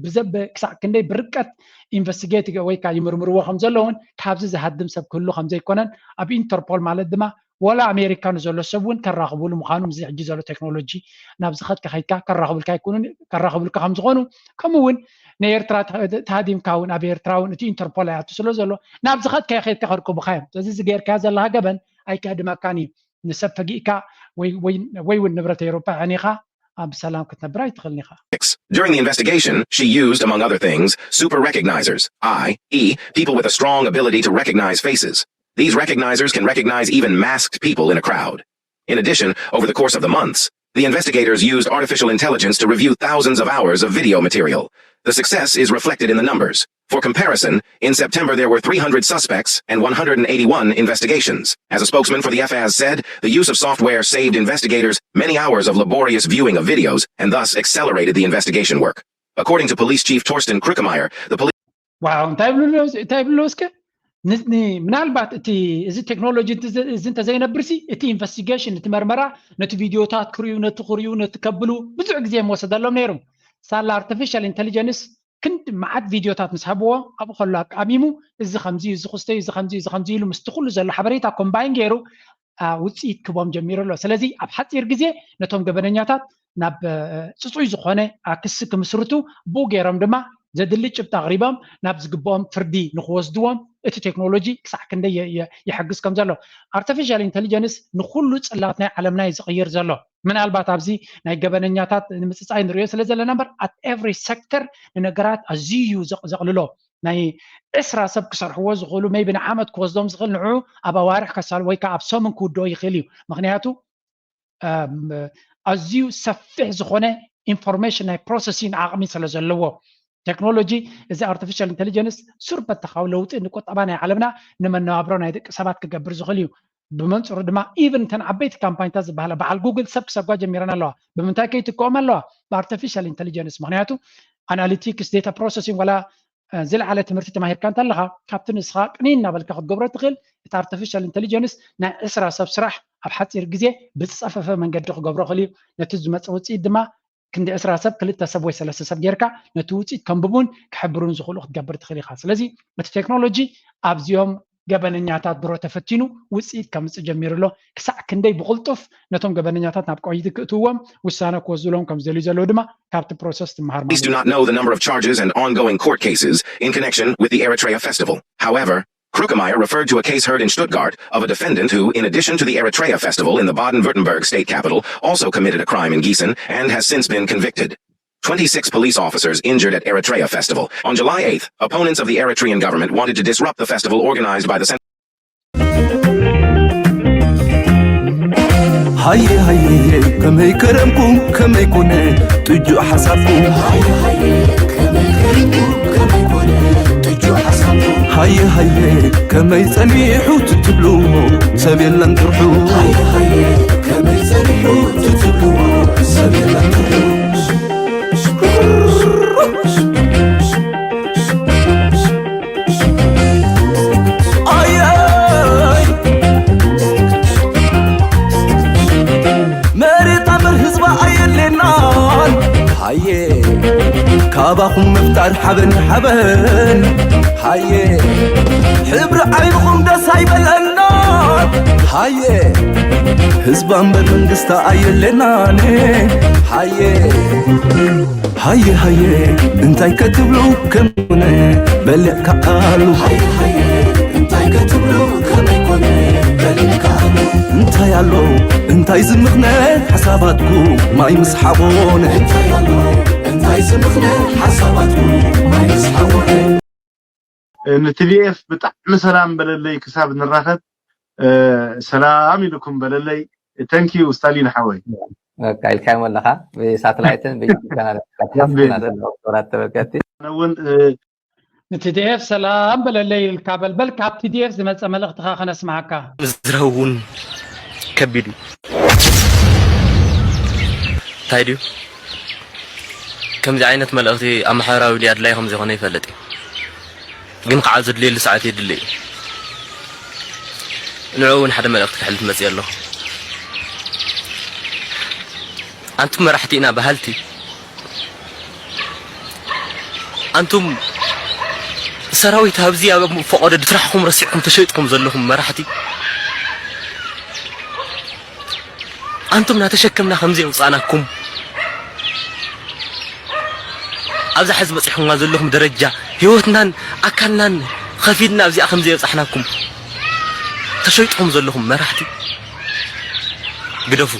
ብዘበ ክሳዕ ክንደይ ብርቀት ኢንቨስቲጌት ወይ ከዓ ይምርምርዎ ከም ዘለውን ካብዚ ዝሃድም ሰብ ክህሉ ከም ዘይኮነን ኣብ ኢንተርፖል ማለት ድማ ወላ ኣሜሪካ ንዘሎ ሰብ እውን ከራኽቡሉ ምዃኑ እዚ ሕጂ ዘሎ ቴክኖሎጂ ናብ ዝኸድካ ከይድካ ከራኽቡልካ ይኩኑ ከራኽቡልካ ከም ዝኾኑ ከምኡ እውን ንኤርትራ ተሃዲምካ እውን ኣብ ኤርትራ እውን እቲ ኢንተርፖል ኣይኣቱ ስለ ዘሎ ናብ ዝኸድካ ከይድካ ከርከቡካ እዮም ስለዚ እዚ ገይርካ ዘለካ ገበን ኣይከህድመካን እዩ ንሰብ ፈጊእካ ወይ እውን ንብረት ኤሮፓ ዕኒኻ ብሰላም ክትነብር ኣይትኽእልን ኢኻ During the investigation, she used, among other things, super recognizers, i e, people with a strong ability to recognize faces. These recognizers can recognize even masked people in a crowd. In addition, over the course of the months, the investigators used artificial intelligence to review thousands of hours of video material. The success is reflected in the numbers. For comparison, in September there were three hundred suspects and one hundred eighty-one investigations. As a spokesman for the F A S said, the use of software saved investigators many hours of laborious viewing of videos and thus accelerated the investigation work. According to Police Chief Torsten Krückemeier, the police ዋው እንታይ ብሉ እንታይ ብሉ እስከ ምናልባት እቲ እዚ ቴክኖሎጂ እዚ እንተዘይነብርሲ እቲ ኢንቨስቲጌሽን እቲ መርመራ ነቲ ቪድዮታት ክርዩ ነቲ ክርዩ ነቲ ከብሉ ብዙሕ ግዜ ምወሰደሎም ነይሩ ሳላ ኣርቲፊሻል ኢንቴሊጀንስ ክንዲ መዓት ቪድዮታት ምስ ሃብዎ ኣብኡ ከሎ ኣቃሚሙ እዚ ከምዚ እዚ ክስተዩ እዚ ከምዚ እዚ ከምዚ ኢሉ ምስቲ ኩሉ ዘሎ ሓበሬታ ኮምባይን ገይሩ ውፅኢት ክቦም ጀሚሩ ኣሎ ስለዚ ኣብ ሓፂር ግዜ ነቶም ገበነኛታት ናብ ፅፁይ ዝኾነ ክሲ ክምስርቱ ብኡ ገይሮም ድማ ዘድሊ ጭብጢ ኣቕሪቦም ናብ ዝግብኦም ፍርዲ ንክወስድዎም እቲ ቴክኖሎጂ ክሳዕ ክንደይ ይሕግዝ ከም ዘሎ ኣርቲፊሻል ኢንቴሊጀንስ ንኩሉ ፅላት ናይ ዓለምና እዩ ዝቕይር ዘሎ ምናልባት ኣብዚ ናይ ገበነኛታት ንምፅፃይ ንሪኦ ስለ ዘለና እምበር ኣብ ኤቭሪ ሴክተር ንነገራት ኣዝዩ ዘቕልሎ ናይ ዕስራ ሰብ ክሰርሕዎ ዝኽእሉ ሜቢ ንዓመት ክወስዶም ዝኽእል ንዑ ኣብ ኣዋርሕ ከሳል ወይ ከዓ ኣብ ሰሙን ክውድኦ ይኽእል እዩ ምክንያቱ ኣዝዩ ሰፊሕ ዝኾነ ኢንፎርሜሽን ናይ ፕሮሰሲን ዓቕሚ ስለ ዘለዎ ቴክኖሎጂ እዚ ኣርቲፊሻል ኢንቴሊጀንስ ሱር በተኻዊ ለውጢ ንቁጠባ ናይ ዓለምና ንመነባብሮ ናይ ደቂ ሰባት ክገብር ዝኽእል እዩ ብመንፅሩ ድማ ኢቨን እተን ዓበይቲ ካምፓኒታት ዝበሃላ በዓል ጉግል ሰብ ክሰጓ ጀሚረን ኣለዋ ብምንታይ ከይትክኦም ኣለዋ ብኣርቲፊሻል ኢንቴሊጀንስ ምክንያቱ ኣናሊቲክስ ዴታ ፕሮሰሲንግ ዋላ ዝለዓለ ትምህርቲ ተማሂርካ እንተለካ ካብቲ ንስኻ ቅኒ እናበልካ ክትገብሮ ትኽእል እቲ ኣርቲፊሻል ኢንቴሊጀንስ ናይ ዕስራ ሰብ ስራሕ ኣብ ሓፂር ግዜ ብዝፀፈፈ መንገዲ ክገብሮ ክእል እዩ ነቲ ዝመፀ ውፅኢት ድማ ክንዲ ዕስራ ሰብ ክልተ ሰብ ወይ ሰለስተ ሰብ ጌርካ ነቲ ውፅኢት ከንብቡን ክሕብሩን ዝኽእሉ ክትገብር ትኽእል ኢኻ ስለዚ እቲ ቴክኖሎጂ ኣብዚኦም ገበነኛታት ድሮ ተፈቲኑ ውፅኢት ከምፅእ ጀሚሩ ኣሎ ክሳዕ ክንደይ ብቕልጡፍ ነቶም ገበነኛታት ናብ ቀይዲ ክእትውዎም ውሳነ ክወስዱሎም ከም ዝደልዩ ዘለዉ ድማ ካብቲ ፕሮሰስ ትመሃር Police do not know the number of charges and ongoing court cases in connection with the Eritrea festival. However, Krückemeier referred to a case heard in Stuttgart of a defendant who, in addition to the Eritrea festival in the Baden-Württemberg state capital, also committed a crime in Gießen and has since been convicted. Twenty-six police officers injured at Eritrea festival. On July eighth, opponents of the Eritrean government wanted to disrupt the festival organized by the Cent- ሃየ ሃየ ከመይ ከረምኩም ከመይ ኮነ ጥጁእ ሓሳብኩም። ሃየ ሃየ ከመይ ከረምኩም ከመይ ኮነ ጥጁእ ሓሳብኩም። ሃየ ሃየ ከመይ ጸኒሑ ትትብልዎ ሰብ የለን ጥርሑ። ሃየ ሃየ ከመይ ጸኒሑ ትትብልዎ ሰብ የለን ጥርሑ። ኣየይ መሬት ኣበር ህዝባ ኣየድሌናን። ሃየ ካባኹም ምፍጣር ሓበን ሓበን። ሃየ ሕብሪ ዓይንኹም ደስ ኣይበለናን። ሃየ ህዝባ እምበር መንግስታ ኣየድሌናን። ሃየ ሃየ ሃየ እንታይ ከትብሉ ከመይ ኮነ በሊዕካ ኣሉ። ሃየ ሃየ እንታይ ከትብሉ ከመይ ኮነ በሊዕካ ኣሉ። እንታይ ኣሎ እንታይ ዝምኽነ ሓሳባትኩም ማይ ምስ ሓቆነ። እንታይ ኣሎ እንታይ ዝምኽነ ሓሳባትኩም ማይ ምስ ሓቆነ። ን ቲ ዲ ኤፍ ብጣዕሚ ሰላም በለለይ ክሳብ ንራኸብ። ሰላም ኢልኩም በለለይ። Thank you ስታሊን ሓወይ። በቃ ኢልካዮም ኣለኻ። ብሳተላይትን ብዩቱብ ቻናል ኢና ዘለና ክቡራት ተመልከትቲ። ኣነ እውን ን ቲ ዲ ኤፍ ሰላም በለለይ ኢልካ በል። በል ካብ ቲ ዲ ኤፍ ዝመጸ መልእኽትኻ ከነስምዓካ። ምዝራብ እውን ከቢድ እዩ። እንታይ ድዩ ከምዚ ዓይነት መልእኽቲ ኣብ ማሕበራዊ ሚድያ ኣድላይ ከም ዘይኮነ ይፈልጥ እየ። ግን ከዓ ዘድልየሉ ሰዓት የድሊ እዩ። ንዕኡ እውን ሓደ መልእኽቲ ከሕልፍ መፅእ ኣለኹ። ኣንቱም መራሕቲ ኢና በሃልቲ፣ ኣንቱም ሰራዊት ኣብዚ ኣብ ፈቐዶ ድትራሕኹም ረሲዕኩም ተሸይጥኩም ዘለኹም መራሕቲ፣ ኣንቱም ናተሸከምና ከምዚ የውፃእናኩም፣ ኣብዛ ሕዚ በፂሕኩምዋ ዘለኹም ደረጃ ህይወትናን ኣካልናን ኸፊልና ኣብዚኣ ከምዚ የብፃሕናኩም ተሸይጥኩም ዘለኹም መራሕቲ ግደፉ፣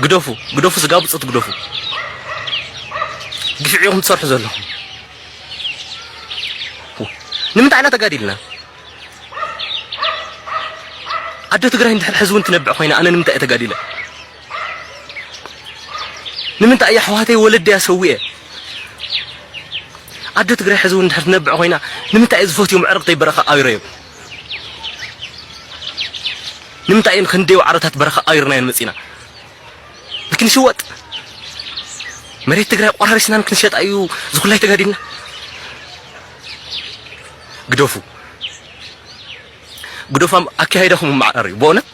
ግደፉ፣ ግደፉ፣ ስጋ ብፅት ግደፉ። ግፍዒኹም ትሰርሑ ዘለኹም ንምንታይ ኢና ተጋዲልና? ኣደ ትግራይ እንድሕር ሕዚ እውን ትነብዕ ኮይና ኣነ ንምንታይ እየ ተጋዲለ? ንምንታይ እየ ኣሕዋተይ ወለደያ ሰዊኤ? ኣደ ትግራይ ሕዚ እውን እንድሕር ትነብዕ ኮይና ንምንታይ እየ ዝፈትዮም ኣዕርቕተይ በረኻ ኣይረዮም? ንምንታይ እየን ክንደይ ዋዕሮታት በረኻ ኣይርናየን መፂና? ንክንሽወጥ መሬት ትግራይ ቆራሪስና ንክንሸጣ እዩ ዝኩላይ ተጋዲልና? ግደፉ ግደፉ፣ ኣካያይዳኹም ማዕረር እዩ በእውነት።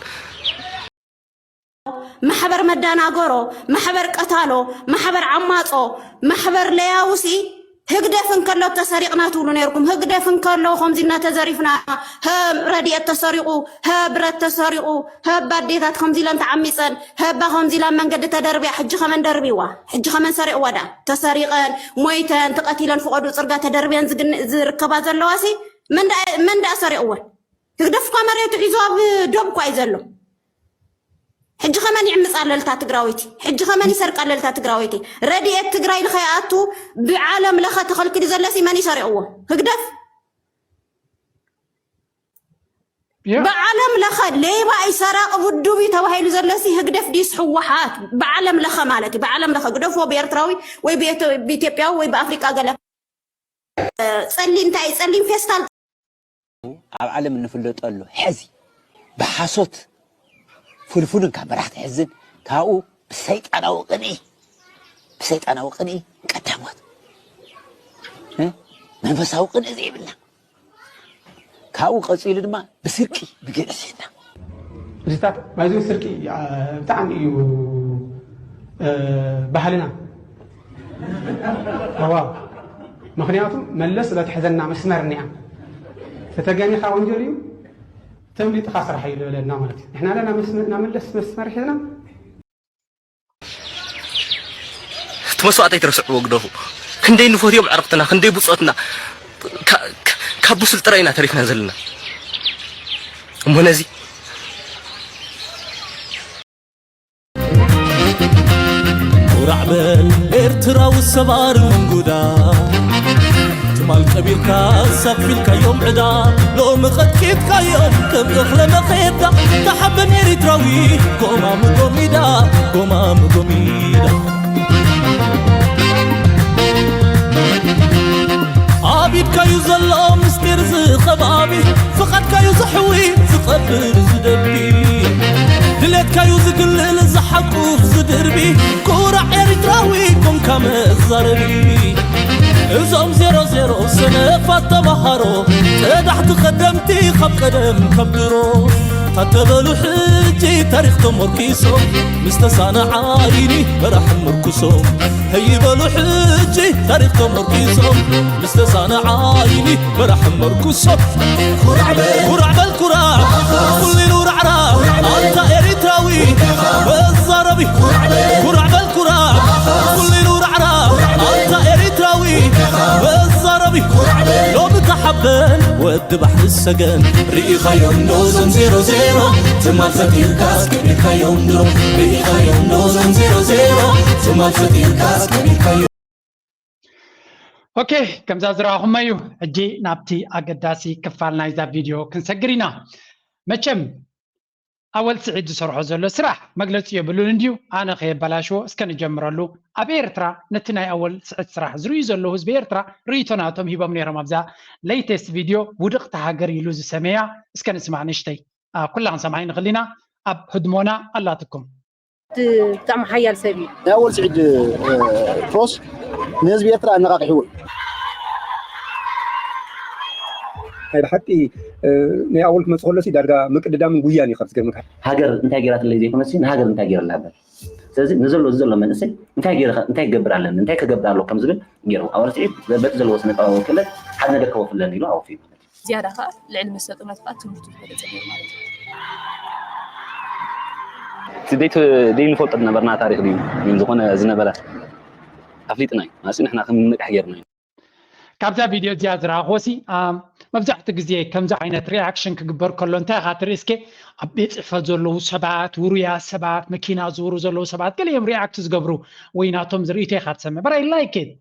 ማሕበር መዳናገሮ፣ ማሕበር ቀታሎ፣ ማሕበር ዓማጾ፣ ማሕበር ለያውሲ ህግደፍ እንከሎ ተሰሪቕና ትብሉ ነርኩም። ህግደፍ እንከሎ ከምዚ እና ተዘሪፍና፣ ሀ ረድኤት ተሰሪቑ፣ ሀ ብረት ተሰሪቑ፣ ሀ ኣዴታት ከምዚ ኢለን ተዓሚፀን፣ ሀ ኣባ ከምዚ ኢላ መንገዲ ተደርቢያ፣ ሕጂ ከመን ደርቢዋ፣ ሕጂ ከመን ሰሪቕዋ ዳ፣ ተሰሪቐን፣ ሞይተን፣ ተቐቲለን ፍቐዱ ፅርጋ ተደርቢየን ዝርከባ ዘለዋ ሲ መን ዳ ሰሪቕወን? ህግደፍ እኳ መሬቱ ሒዙ ኣብ ዶብ እኳ እዩ ዘሎ። ሕጂ ከመን ይዕምፅ ኣለልታ ትግራወይቲ? ሕጂ ከመን ይሰርቅ ኣለልታ ትግራወይቲ? ረድኤት ትግራይ ንኸይኣቱ ብዓለም ለኸ ተኸልኪሉ ዘለሲ መን ይሰርቅዎ? ህግደፍ ብዓለም ለኸ ሌባ እዩ ሰራቂ ውዱብ እዩ ተባሂሉ ዘለሲ ህግደፍ ዲስ ህወሓት ብዓለም ለኸ ማለት እዩ። ብዓለም ለኸ ግደፍዎ ብኤርትራዊ ወይ ብኢትዮጵያዊ ወይ ብኣፍሪቃ ገለ ጸሊም እንታይ ጸሊም ፌስታል ኣብ ዓለም እንፍለጠሉ ሕዚ ብሓሶት ፍልፍልን ካብ መራሕቲ ሕዝን ካብኡ ብሰይጣናዊ ቅንኢ ብሰይጣናዊ ቅንኢ ቀዳሞት እ? መንፈሳዊ ቅንኢ ዘይብልና ካብኡ ቀፂሉ ድማ ብስርቂ ብግዕዝይና ምስታት ባይዞ ስርቂ ብጣዕሚ እዩ ባህልና ዋ ምክንያቱ መለስ ስለትሕዘና መስመር እኒኣ ተተገኒኻ ወንጀል እዩ ተምሊጥኻ ስራሕ እዩ ዝበለና ማለት እዩ ንሕና ለና ናመለስ መስመር ሒዝና እቲ መስዋእቲ ኣይትረስዕዎ ግደፉ። ክንደይ ንፈትዮም ኣዕርኽትና ክንደይ ብጾትና ካብ ብሱል ጥራይ ኢና ተሪፍና ዘለና። እሞ ነዚ ኩራዕ ሰባር ምንጉዳ ትማል ቀቢርካ ሳፊልካዮም ዕዳ ሎሚ ቐጥቂጥካዮም ከም እኽለ መኼዳ ተሓበን ኤሪትራዊ ጎማ ምጎሚዳ ጎማ ምጎሚዳ ኣብ ኢድካዩ ዘሎ ምስጢር ዝኸባቢ ፍቓድካዩ ዝሕዊ ዝቐብር ዝደቢ ድሌትካዩ ዝግልል ዝሓቁፍ ዝድርቢ ኩራዕ ኤሪትራዊ ኮንካ መዛረቢ እዞም ዜሮ ዜሮ ሰነፋት ተማሃሮ ቀዳሕቲ ቐደምቲ ካብ ቀደም ካብ ድሮ ታተበሉ ሕጂ ታሪኽ ተሞርኪሶም ምስ ተሳነ ዓይኒ መራሕ ምርኩሶም ህይበሉ ሕጂ ታሪኽ ተሞርኪሶም ምስ ተሳነ ዓይኒ መራሕ ምርኩሶም ኩራዕ በል ኩራዕ በል ኩራዕ ኩሊሉ ራዕራዕ ኣንታ ኤሪትራዊ መዛረቢ ኩራዕ በል ኩራዕ በል ኩራዕ ኩሊሉ ራዕራዕ ኣንታ ኤሪትራዊ መዛረቢ ሎሚ ተሓበን ወዲ ባሕሪ ሰገን ርኢኻዮም ዶ ዞም ዜሮ ዜሮ ትማል ፈጢርካስ ከሚርካዮም ዶ ርኢኻዮም ዶ ዞም ዜሮ ዜሮ ትማል ፈጢርካስ ከሚርካዮም ኦኬ ከምዛ ዝረኣኹሞ እዩ ሕጂ ናብቲ ኣገዳሲ ክፋል ናይዛ ቪድዮ ክንሰግር ኢና መቸም ኣወል ስዒድ ዝሰርሖ ዘሎ ስራሕ መግለፂ የብሉን እንድዩ ኣነ ከየበላሽዎ እስከ ንጀምረሉ ኣብ ኤርትራ ነቲ ናይ ኣወል ስዒድ ስራሕ ዝርእዩ ዘለዉ ህዝቢ ኤርትራ ርእይቶ ናቶም ሂቦም ነይሮም ኣብዛ latest ቪድዮ ውድቕቲ ሃገር ኢሉ ዝሰመያ እስከ ንስማዕ ንእሽተይ ኩላ ክንሰምዓ ንኽእል ኢና ኣብ ህድሞና ኣላትኩም ብጣዕሚ ሓያል ሰብ እዩ። ናይ ኣወል ስዒድ ፕሮስ ንህዝቢ ኤርትራ ኣነቓቒሕዎ እዩ። ናይ ብሓቂ ናይ ኣወል ክመፅእ ከሎሲ ዳርጋ ምቅድዳምን ጉያን እዩ ካብ ዝገርመካ። ሃገር እንታይ ገይራትለይ ዘይኮነሲ ንሃገር እንታይ ገይረላ እምበር። ስለዚ ንዘሎ እዚ ዘሎ መንእሰይ እንታይ ገይረ እንታይ ክገብር ኣለኒ እንታይ ክገብር ኣለዎ ከም ዝብል ገይሩ ኣወል ስዒድ በቲ ዘለዎ ስነ ጥበባዊ ክእለት ሓደ ነገር ከወፍለኒ ኢሉ ኣወፍዩ ማለት እዩ። ዝያዳ ከኣ ልዕሊ መሰልጠናት ከኣ ትምህርቱ ዝበለጸ ነይሩ ማለት እዩ። እቲ ዘይንፈልጦ ዝነበርና ታሪኽ ድዩ ግን ዝኾነ ዝነበረ ኣፍሊጥና እዩ ማለት ንሕና ከም ንነቅሕ ጌርና እዩ። ካብዛ ቪድዮ እዚኣ ዝረኣኽዎ ሲ መብዛሕትኡ ግዜ ከምዚ ዓይነት ሪኣክሽን ክግበር ከሎ እንታይ ኢኻ ትርኢ እስከ ኣብ ቤት ፅሕፈት ዘለዉ ሰባት ውሩያት ሰባት መኪና ዝውሩ ዘለዉ ሰባት ገሊኦም ሪኣክት ዝገብሩ ወይ ናቶም ዝርእቶ ኢኻ ትሰምዕ but I like it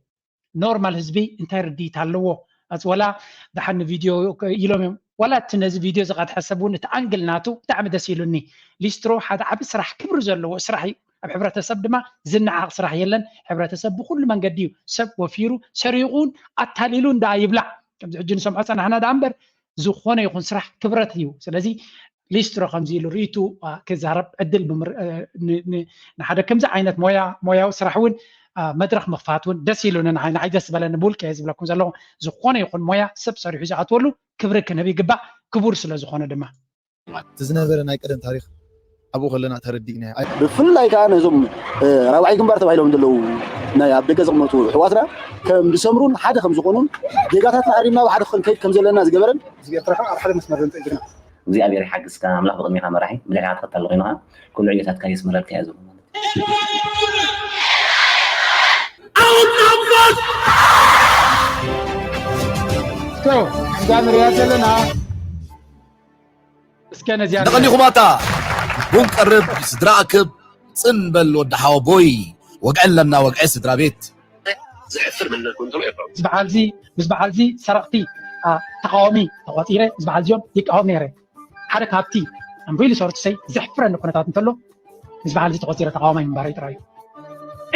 ኖርማል ህዝቢ እንታይ ርድኢት ኣለዎ? ኣጽ ወላ ደሓን ንቪድዮ ኢሎም እዮም። ዋላ እቲ ነዚ ቪድዮ ዝቐድሐ ሰብ እውን እቲ ኣንግል ናቱ ብጣዕሚ ደስ ኢሉኒ። ሊስትሮ ሓደ ዓቢ ስራሕ ክብሪ ዘለዎ ስራሕ እዩ። ኣብ ሕብረተሰብ ድማ ዝነዓቕ ስራሕ የለን። ሕብረተሰብ ብኹሉ መንገዲ እዩ ሰብ ወፊሩ ሰሪቑን ኣታሊሉን ደኣ ይብላዕ። ከምዚ ሕጂ ንሰምዖ ጸናሕና ደኣ እምበር ዝኾነ ይኹን ስራሕ ክብረት እዩ። ስለዚ ሊስትሮ ከምዚ ኢሉ ርእይቱ ክዛረብ ዕድል ንሓደ ከምዚ ዓይነት ሞያ ሞያዊ ስራሕ እውን መድረክ ምክፋት እውን ደስ ኢሉኒ ንዓይ ንዓይ ደስ ዝበለኒ ብውልቀ እየ ዝብለኩም ዘለኹ ዝኾነ ይኹን ሞያ ሰብ ሰሪሑ ዝኣትወሉ ክብሪ ክንህብ ይግባእ ክቡር ስለ ዝኾነ ድማ እቲ ዝነበረ ናይ ቀደም ታሪክ ኣብኡ ከለና ተረዲእና ብፍላይ ከዓ ነዞም ራብዓይ ግንባር ተባሂሎም ዘለዉ ናይ ኣብ ደገ ዝቕመጡ ኣሕዋትና ከም ዝሰምሩን ሓደ ከም ዝኾኑን ጌጋታትና ኣሪምና ብሓደ ክንከይድ ከም ዘለና ዝገበረን ህዝቢ ኤርትራ ከዓ ኣብ ሓደ መስመር ዘምፅእ ጅግና እግዚኣብሔር ይሓግዝካ ኣምላኽ ብቕድሜኻ መራሒ ብድሕሪኻ ትኸተል ኮይንኻ ኩሉ ዕዮታትካ የስምረልካ እያ ዝብሎ ማለት እዛ ንሪኣ ዘለና እስከ ነዚኣ ንቐኒኹማታ ቡን ቀርብ ስድራ ኣክብ ጽን በል ወዲ ሓወቦይ ወግዒ ኣለና ወግዒ ስድራ ቤት ምስ በዓልዚ ምስ በዓልዚ ሰረቕቲ ተቃዋሚ ተቆፂረ ምስ በዓልዚኦም ይቃወም ነይረ ሓደ ካብቲ I'm really sorry to say ዘሕፍረኒ ኩነታት እንተሎ ምስ በዓልዚ ተቆፂረ ተቃዋማይ ምንባረይ ጥራይ እዩ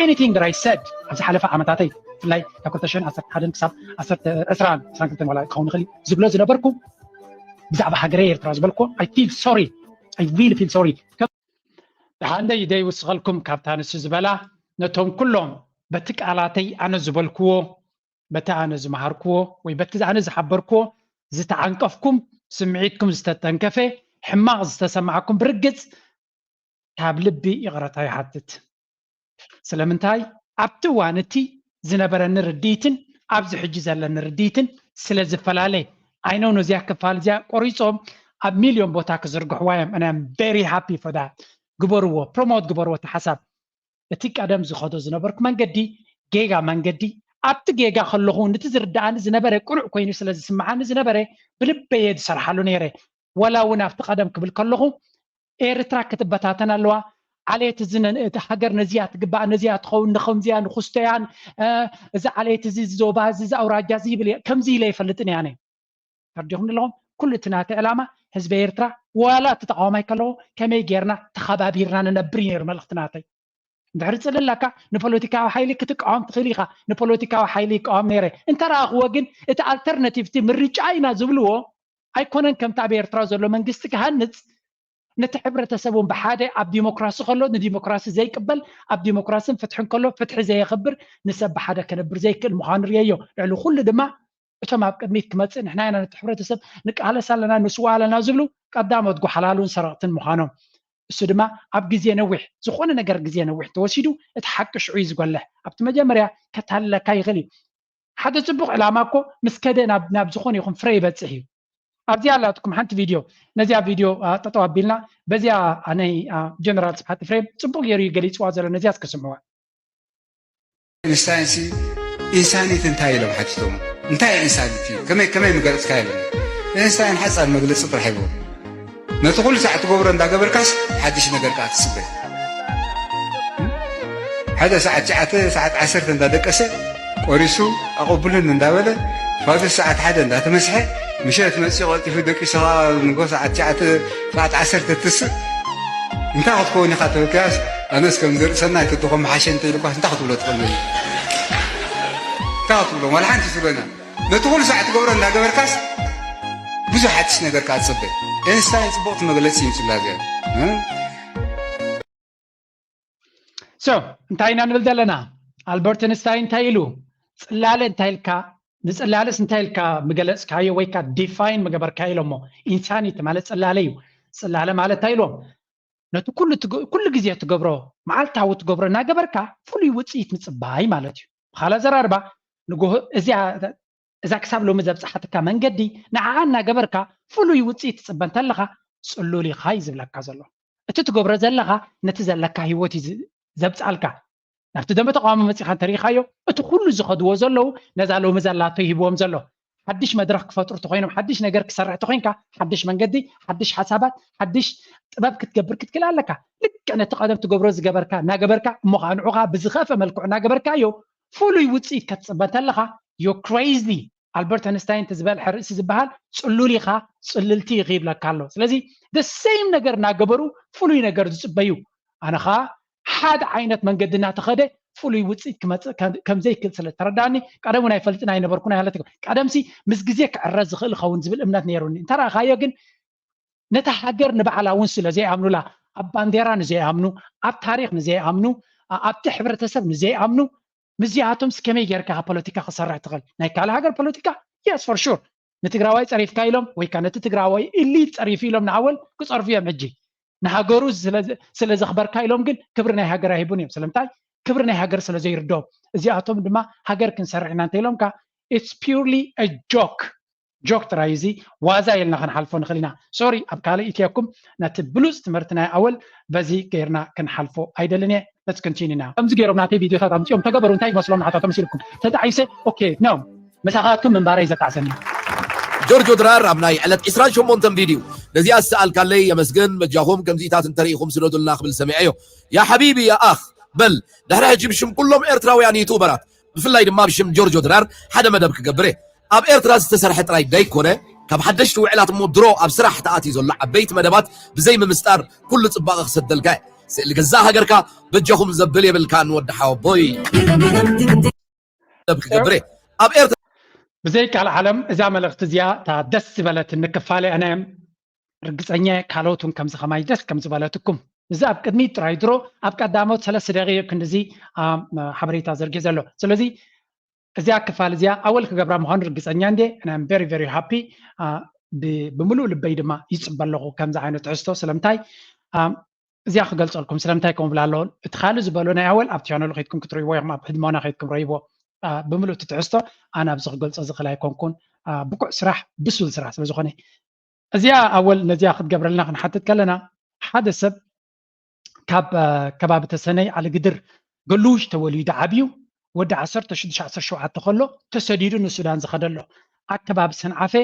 anything that I said ኣብ ዝሓለፈ ዓመታተይ ብፍላይ ካብ ክልተ ሽሕን ዓሰርተ ሓደን ክሳብ ዓሰርተ ዕስራን ዕስራን ክልተን ዋላ ክኸውን ይኽእል እዩ ዝብሎ ዝነበርኩ ብዛዕባ ሃገረይ ኤርትራ ዝበልኩ I feel sorry I really feel sorry ደሓንደይ ደይውስኸልኩም ካብታ ንሱ ዝበላ ነቶም ኩሎም በቲ ቃላተይ ኣነ ዝበልክዎ በቲ ኣነ ዝመሃርክዎ ወይ በቲ ኣነ ዝሓበርክዎ ዝተዓንቀፍኩም ስምዒትኩም ዝተተንከፈ ሕማቕ ዝተሰማዕኩም ብርግጽ ካብ ልቢ ይቕረታ ይሓትት። ስለምንታይ ኣብቲ እዋን እቲ ዝነበረኒ ርድኢትን ኣብዚ ሕጂ ዘለኒ ርድኢትን ስለ ዝፈላለ I know ነዚኣ ክፋል እዚኣ ቆሪጾም ኣብ ሚልዮን ቦታ ክዝርግሕዋ እዮም and I'm very happy for that ግበርዎ promote ግበርዎ እቲ ሓሳብ እቲ ቀደም ዝኸዶ ዝነበርኩ መንገዲ ጌጋ መንገዲ ኣብቲ ጌጋ ከለኹ ንቲ ዝርድኣኒ ዝነበረ ቅኑዕ ኮይኑ ስለ ዝስምዓኒ ዝነበረ ብልበየ ዝሰርሓሉ ነይረ ወላ እውን ኣብቲ ቀደም ክብል ከለኹ ኤርትራ ክትበታተን ኣለዋ ዓሌት እዚ ነ- እቲ ሃገር ነዚኣ ትግባእ፣ ነዚኣ ትኸውን፣ ንኸምዚኣ ንኹስቶያን፣ እ፣ እዚ ዓሌት እዚ፣ እዚ ዞባ እዚ፣ እዚ ኣውራጃ እዚ ይብል እየ፣ ከምዚ ኢለ ይፈልጥን እየ ኣነ። ተርዲኹም ኣለኹም? ኩሉ እቲ ናተይ ዕላማ ህዝቢ ኤርትራ ዋላ እቲ ተቃዋማይ ከለዎ ከመይ ጌርና ተኸባቢርና ንነብር እዩ ነይሩ መልእኽቲ ናተይ። እንድሕሪ ጽልለካ ንፖለቲካዊ ሓይሊ ክትቃወም ትኽእል ኢኻ። ንፖለቲካዊ ሓይሊ ይቃወም ነይረ። እንተረኣኽዎ ግን እቲ ኣልተርናቲቭ፣ እቲ ምርጫ ኢና ዝብልዎ ኣይኮነን። ከምቲ ኣብ ኤርትራ ዘሎ መንግስቲ ክሃንጽ፣ ነቲ ሕብረተሰብ እውን ብሓደ ኣብ ዲሞክራሲ ከሎ ንዲሞክራሲ ዘይቅበል፣ ኣብ ዲሞክራስን ፍትሕን ከሎ ፍትሒ ዘየኽብር፣ ንሰብ ብሓደ ከነብር ዘይክእል ምዃኑ ርእየዮ። ልዕሊ ኩሉ ድማ እቶም ኣብ ቅድሚት ክመጽእ ንሕና ኢና ነቲ ሕብረተሰብ ንቃለስ ኣለና፣ ንስዋ ኣለና ዝብሉ ቀዳሞት ጓሓላሉን ሰረቕትን ምዃኖም። እሱ ድማ ኣብ ግዜ ነዊሕ፣ ዝኾነ ነገር ግዜ ነዊሕ ተወሲዱ እቲ ሓቂ ሽዑ እዩ ዝጎልሕ። ኣብቲ መጀመርያ ከታልለካ ይኽእል እዩ። ሓደ ጽቡቕ ዕላማ እኮ ምስ ከደ ናብ ናብ ዝኾነ ይኹን ፍረ ይበጽሕ እዩ። ኣብዚኣ ኣላትኩም ሓንቲ ቪድዮ፣ ነዚኣ ቪድዮ፣ አ፣ ጠጠው ኣቢልና በዚኣ ናይ፣ አ፣ ጀነራል ስብሓት ኤፍሬም ጽቡቕ ገይሩ እዩ ገሊጽዋ ዘሎ። ነዚኣ እስከ ስምዕዋ። ኢንስታይንሲ ኢንሳኒቲ እንታይ ኢሎም ሓቲቶም? እንታይ ኢንሳኒቲ? ከመይ ከመይ ምገለጽካ ኢሎም? ኢንስታይን ሓጻር መግለጺ ጥራሕ ሂቦም። ነቲ ኩሉ ሳዕ ትገብሮ እንዳገበርካስ ሓድሽ ነገር ከኣ ትጽበ። ሓደ ሰዓት ትሽዓተ ሰዓት ዓሰርተ እንዳደቀሰ ቆሪሱ ኣቐብሉኒ እንዳበለ ፋዱስ ሰዓት ሓደ እንዳተመስሐ ምሸት መጺኡ ቀልጢፉ ደቂሱ ከኣ ንጎ ሰዓት ትሽዓተ ሰዓት ዓሰርተ ትስእ እንታይ ክትከውን ኢኻ ተበልካስ ኣነስ ከም ዘርእሰና ኣይተድኾም መሓሸ እንተ ኢልኳስ እንታይ ክትብሎ ትኽእል እንታይ ክትብሎ ዋላ ሓንቲ ትብለና ነቲ ኩሉ ሳዕ ትገብሮ እንዳገበርካስ ብዙሕ ሓድሽ ነገር ከኣ ትጽበ ኤንስታይን ጽቡቕቲ መግለጺ ይምጽላ እዚኣ so እንታይ ኢና ንብል ዘለና ኣልበርት ኤንስታይን እንታይ ኢሉ ጽላለ እንታይ ኢልካ ንጽላለስ እንታይ ኢልካ ምገለጽካዮ ወይ ካ ዲፋይን ምገበርካዮ ኢሎሞ ኢንሳኒቲ ማለት ጽላለ እዩ ጽላለ ማለት እንታይ ኢሎም ነቲ ኩሉ ግዜ ትገብሮ መዓልታዊ ትገብሮ እናገበርካ ፍሉይ ውፅኢት ምፅባይ ማለት እዩ ብካላ ዘራርባ ንጎሆ እዚኣ እዛ ክሳብ ሎሚ ዘብፅሓትካ መንገዲ ንዓኣ እናገበርካ ፍሉይ ውፅኢት ትፅበ እንተለካ ፅሉል ኢካ እዩ ዝብለካ ዘሎ እቲ ትገብሮ ዘለካ ነቲ ዘለካ ሂወት እዩ ዘብፅኣልካ ናብቲ ደንበ ተቃዋሚ መፂኻ እንተሪኢኻዮ እቲ ኩሉ ዝኸድዎ ዘለዉ ነዛ ሎሚ ዘላቶ ይህብዎም ዘሎ ሓድሽ መድረኽ ክፈጥሩ ተኮይኖም ሓድሽ ነገር ክሰርሕ ተኮይንካ ሓድሽ መንገዲ ሓድሽ ሓሳባት ሓድሽ ጥበብ ክትገብር ክትክእል ኣለካ ልክዕ ነቲ ቀደም ትገብሮ ዝገበርካ እናገበርካ እሞ ከዓ ንዑኻ ብዝኸፈ መልክዑ እናገበርካዮ ፍሉይ ውፅኢት ከትፅበ እንተለካ you're crazy ኣልበርት ኣንስታይን እቲ ዝበልሐ ርእሲ ዝበሃል ፅሉል ኢኻ ፅልልቲ ኢኺ ይብለካ ኣሎ ስለዚ the same ነገር እናገበሩ ፍሉይ ነገር ዝፅበዩ ኣነ ከዓ ሓደ ዓይነት መንገዲ እናተኸደ ፍሉይ ውፅኢት ክመፅእ ከም ዘይክእል ስለ ዝተረዳኒ ቀደም እውን ኣይፈልጥን ኣይነበርኩን ኣይሃለት ቀደምሲ ምስ ግዜ ክዕረ ዝኽእል ኸውን ዝብል እምነት ነይሩኒ እንተረኣኻዮ ግን ነታ ሃገር ንባዕላ እውን ስለ ዘይኣምኑላ ኣብ ባንዴራ ንዘይኣምኑ ኣብ ታሪክ ንዘይኣምኑ ኣብቲ ሕብረተሰብ ንዘይኣምኑ ምስዚኣቶምስ ከመይ ጌርካ ፖለቲካ ክሰርሕ ትኽእል ናይ ካልእ ሃገር ፖለቲካ yes for sure ንትግራዋይ ፀሪፍካ ኢሎም ወይ ከዓ ነቲ ትግራዋይ ኢሊት ፀሪፉ ኢሎም ንኣወል ክፀርፉ እዮም ሕጂ ንሃገሩ ስለ ዘኽበርካ ኢሎም ግን ክብሪ ናይ ሃገር ኣይህቡን እዮም ስለምንታይ ክብሪ ናይ ሃገር ስለ ዘይርድኦም እዚኣቶም ድማ ሃገር ክንሰርሕ ኢና እንተኢሎም ከዓ it's purely a joke joke ጥራይ እዚ ዋዛ ኢልና ክንሓልፎ ንኽእል ኢና sorry ኣብ ካልእ ኢትዮኩም ነቲ ብሉፅ ትምህርቲ ናይ ኣወል በዚ ገይርና ክንሓልፎ ኣይደልን እየ let's continue now ከምዚ ገይሮም ናተይ ቪድዮታት ኣምፅኦም ተገበሩ እንታይ ይመስሎም ንዓታቶም ሲልኩም ተጣዒሰ okay no ምሳኻትኩም ምንባረይ ዘጣዕሰኒ ጆርጆ ድራር ኣብ ናይ ዕለት ዕስራን ሸሞንተን ቪድዩ ነዚኣ ዝሰኣልካለይ የመስግን በጃኹም ከምዚታት እንተርኢኹም ስደዱልና ክብል ሰሚዐዮ ያ ሓቢቢ ያ ኣኽ በል ድሕሪ ሕጂ ብሽም ኩሎም ኤርትራውያን ዩቱበራት ብፍላይ ድማ ብሽም ጆርጆ ድራር ሓደ መደብ ክገብር እየ ኣብ ኤርትራ ዝተሰርሐ ጥራይ ደይኮነ ካብ ሓደሽቲ ውዕላት እሞ ድሮ ኣብ ስራሕ ተኣትዩ ዘሎ ዓበይቲ መደባት ብዘይ ምምስጣር ኩሉ ፅባቐ ክሰደልካ እየ ስእሊ ገዛእ ሃገርካ በጃኹም ዘብል የብልካን ወዲ ሓወቦይ ክገብር ኣብ ኤርትራ ብዘይ ቃል ዓለም እዛ መልእኽቲ እዚኣ እታ ደስ ዝበለትኒ ክፋለ ኣነ ርግፀኛ ካልኦት እውን ከምዚ ከማይ ደስ ከም ዝበለትኩም እዚ ኣብ ቅድሚት ጥራይ ድሮ ኣብ ቀዳሞት ሰለስተ ደቂቕ ክንድዚ ሓበሬታ ዘርጊ ዘሎ ስለዚ እዚኣ ክፋል እዚኣ ኣወል ክገብራ ምዃኑ ርግፀኛ እንደ I'm very very happy ብምሉእ ልበይ ድማ ይፅበ ኣለኹ ከምዚ ዓይነት ትሕዝቶ ስለምንታይ እዚኣ ክገልፀልኩም ስለምንታይ ከምኡ ብላ ኣለዎ እቲ ካልእ ዝበሎ ናይ ኣወል ኣብ ቻነሉ ከይድኩም ክትርእይዎ ኢኹም ኣብ ህድሞና ከይድኩም ረይዎ ብምሉእ እቲ ትሕዝቶ ኣነ ኣብዚ ክገልፆ ዝኽእል ኣይኮንኩን ብቁዕ ስራሕ ብሱል ስራሕ ስለዝኾነ እዚኣ ኣወል ነዚኣ ክትገብረልና ክንሓትት ከለና ሓደ ሰብ ካብ ከባቢ ተሰነይ ዓሊግድር ገሉሽ ተወሊዱ ዓብዩ ወዲ ዓሰርተ ሽዱሽተ ዓሰርተ ሸውዓተ ከሎ ተሰዲዱ ንሱዳን ዝኸደሎ ኣከባቢ ሰንዓፈ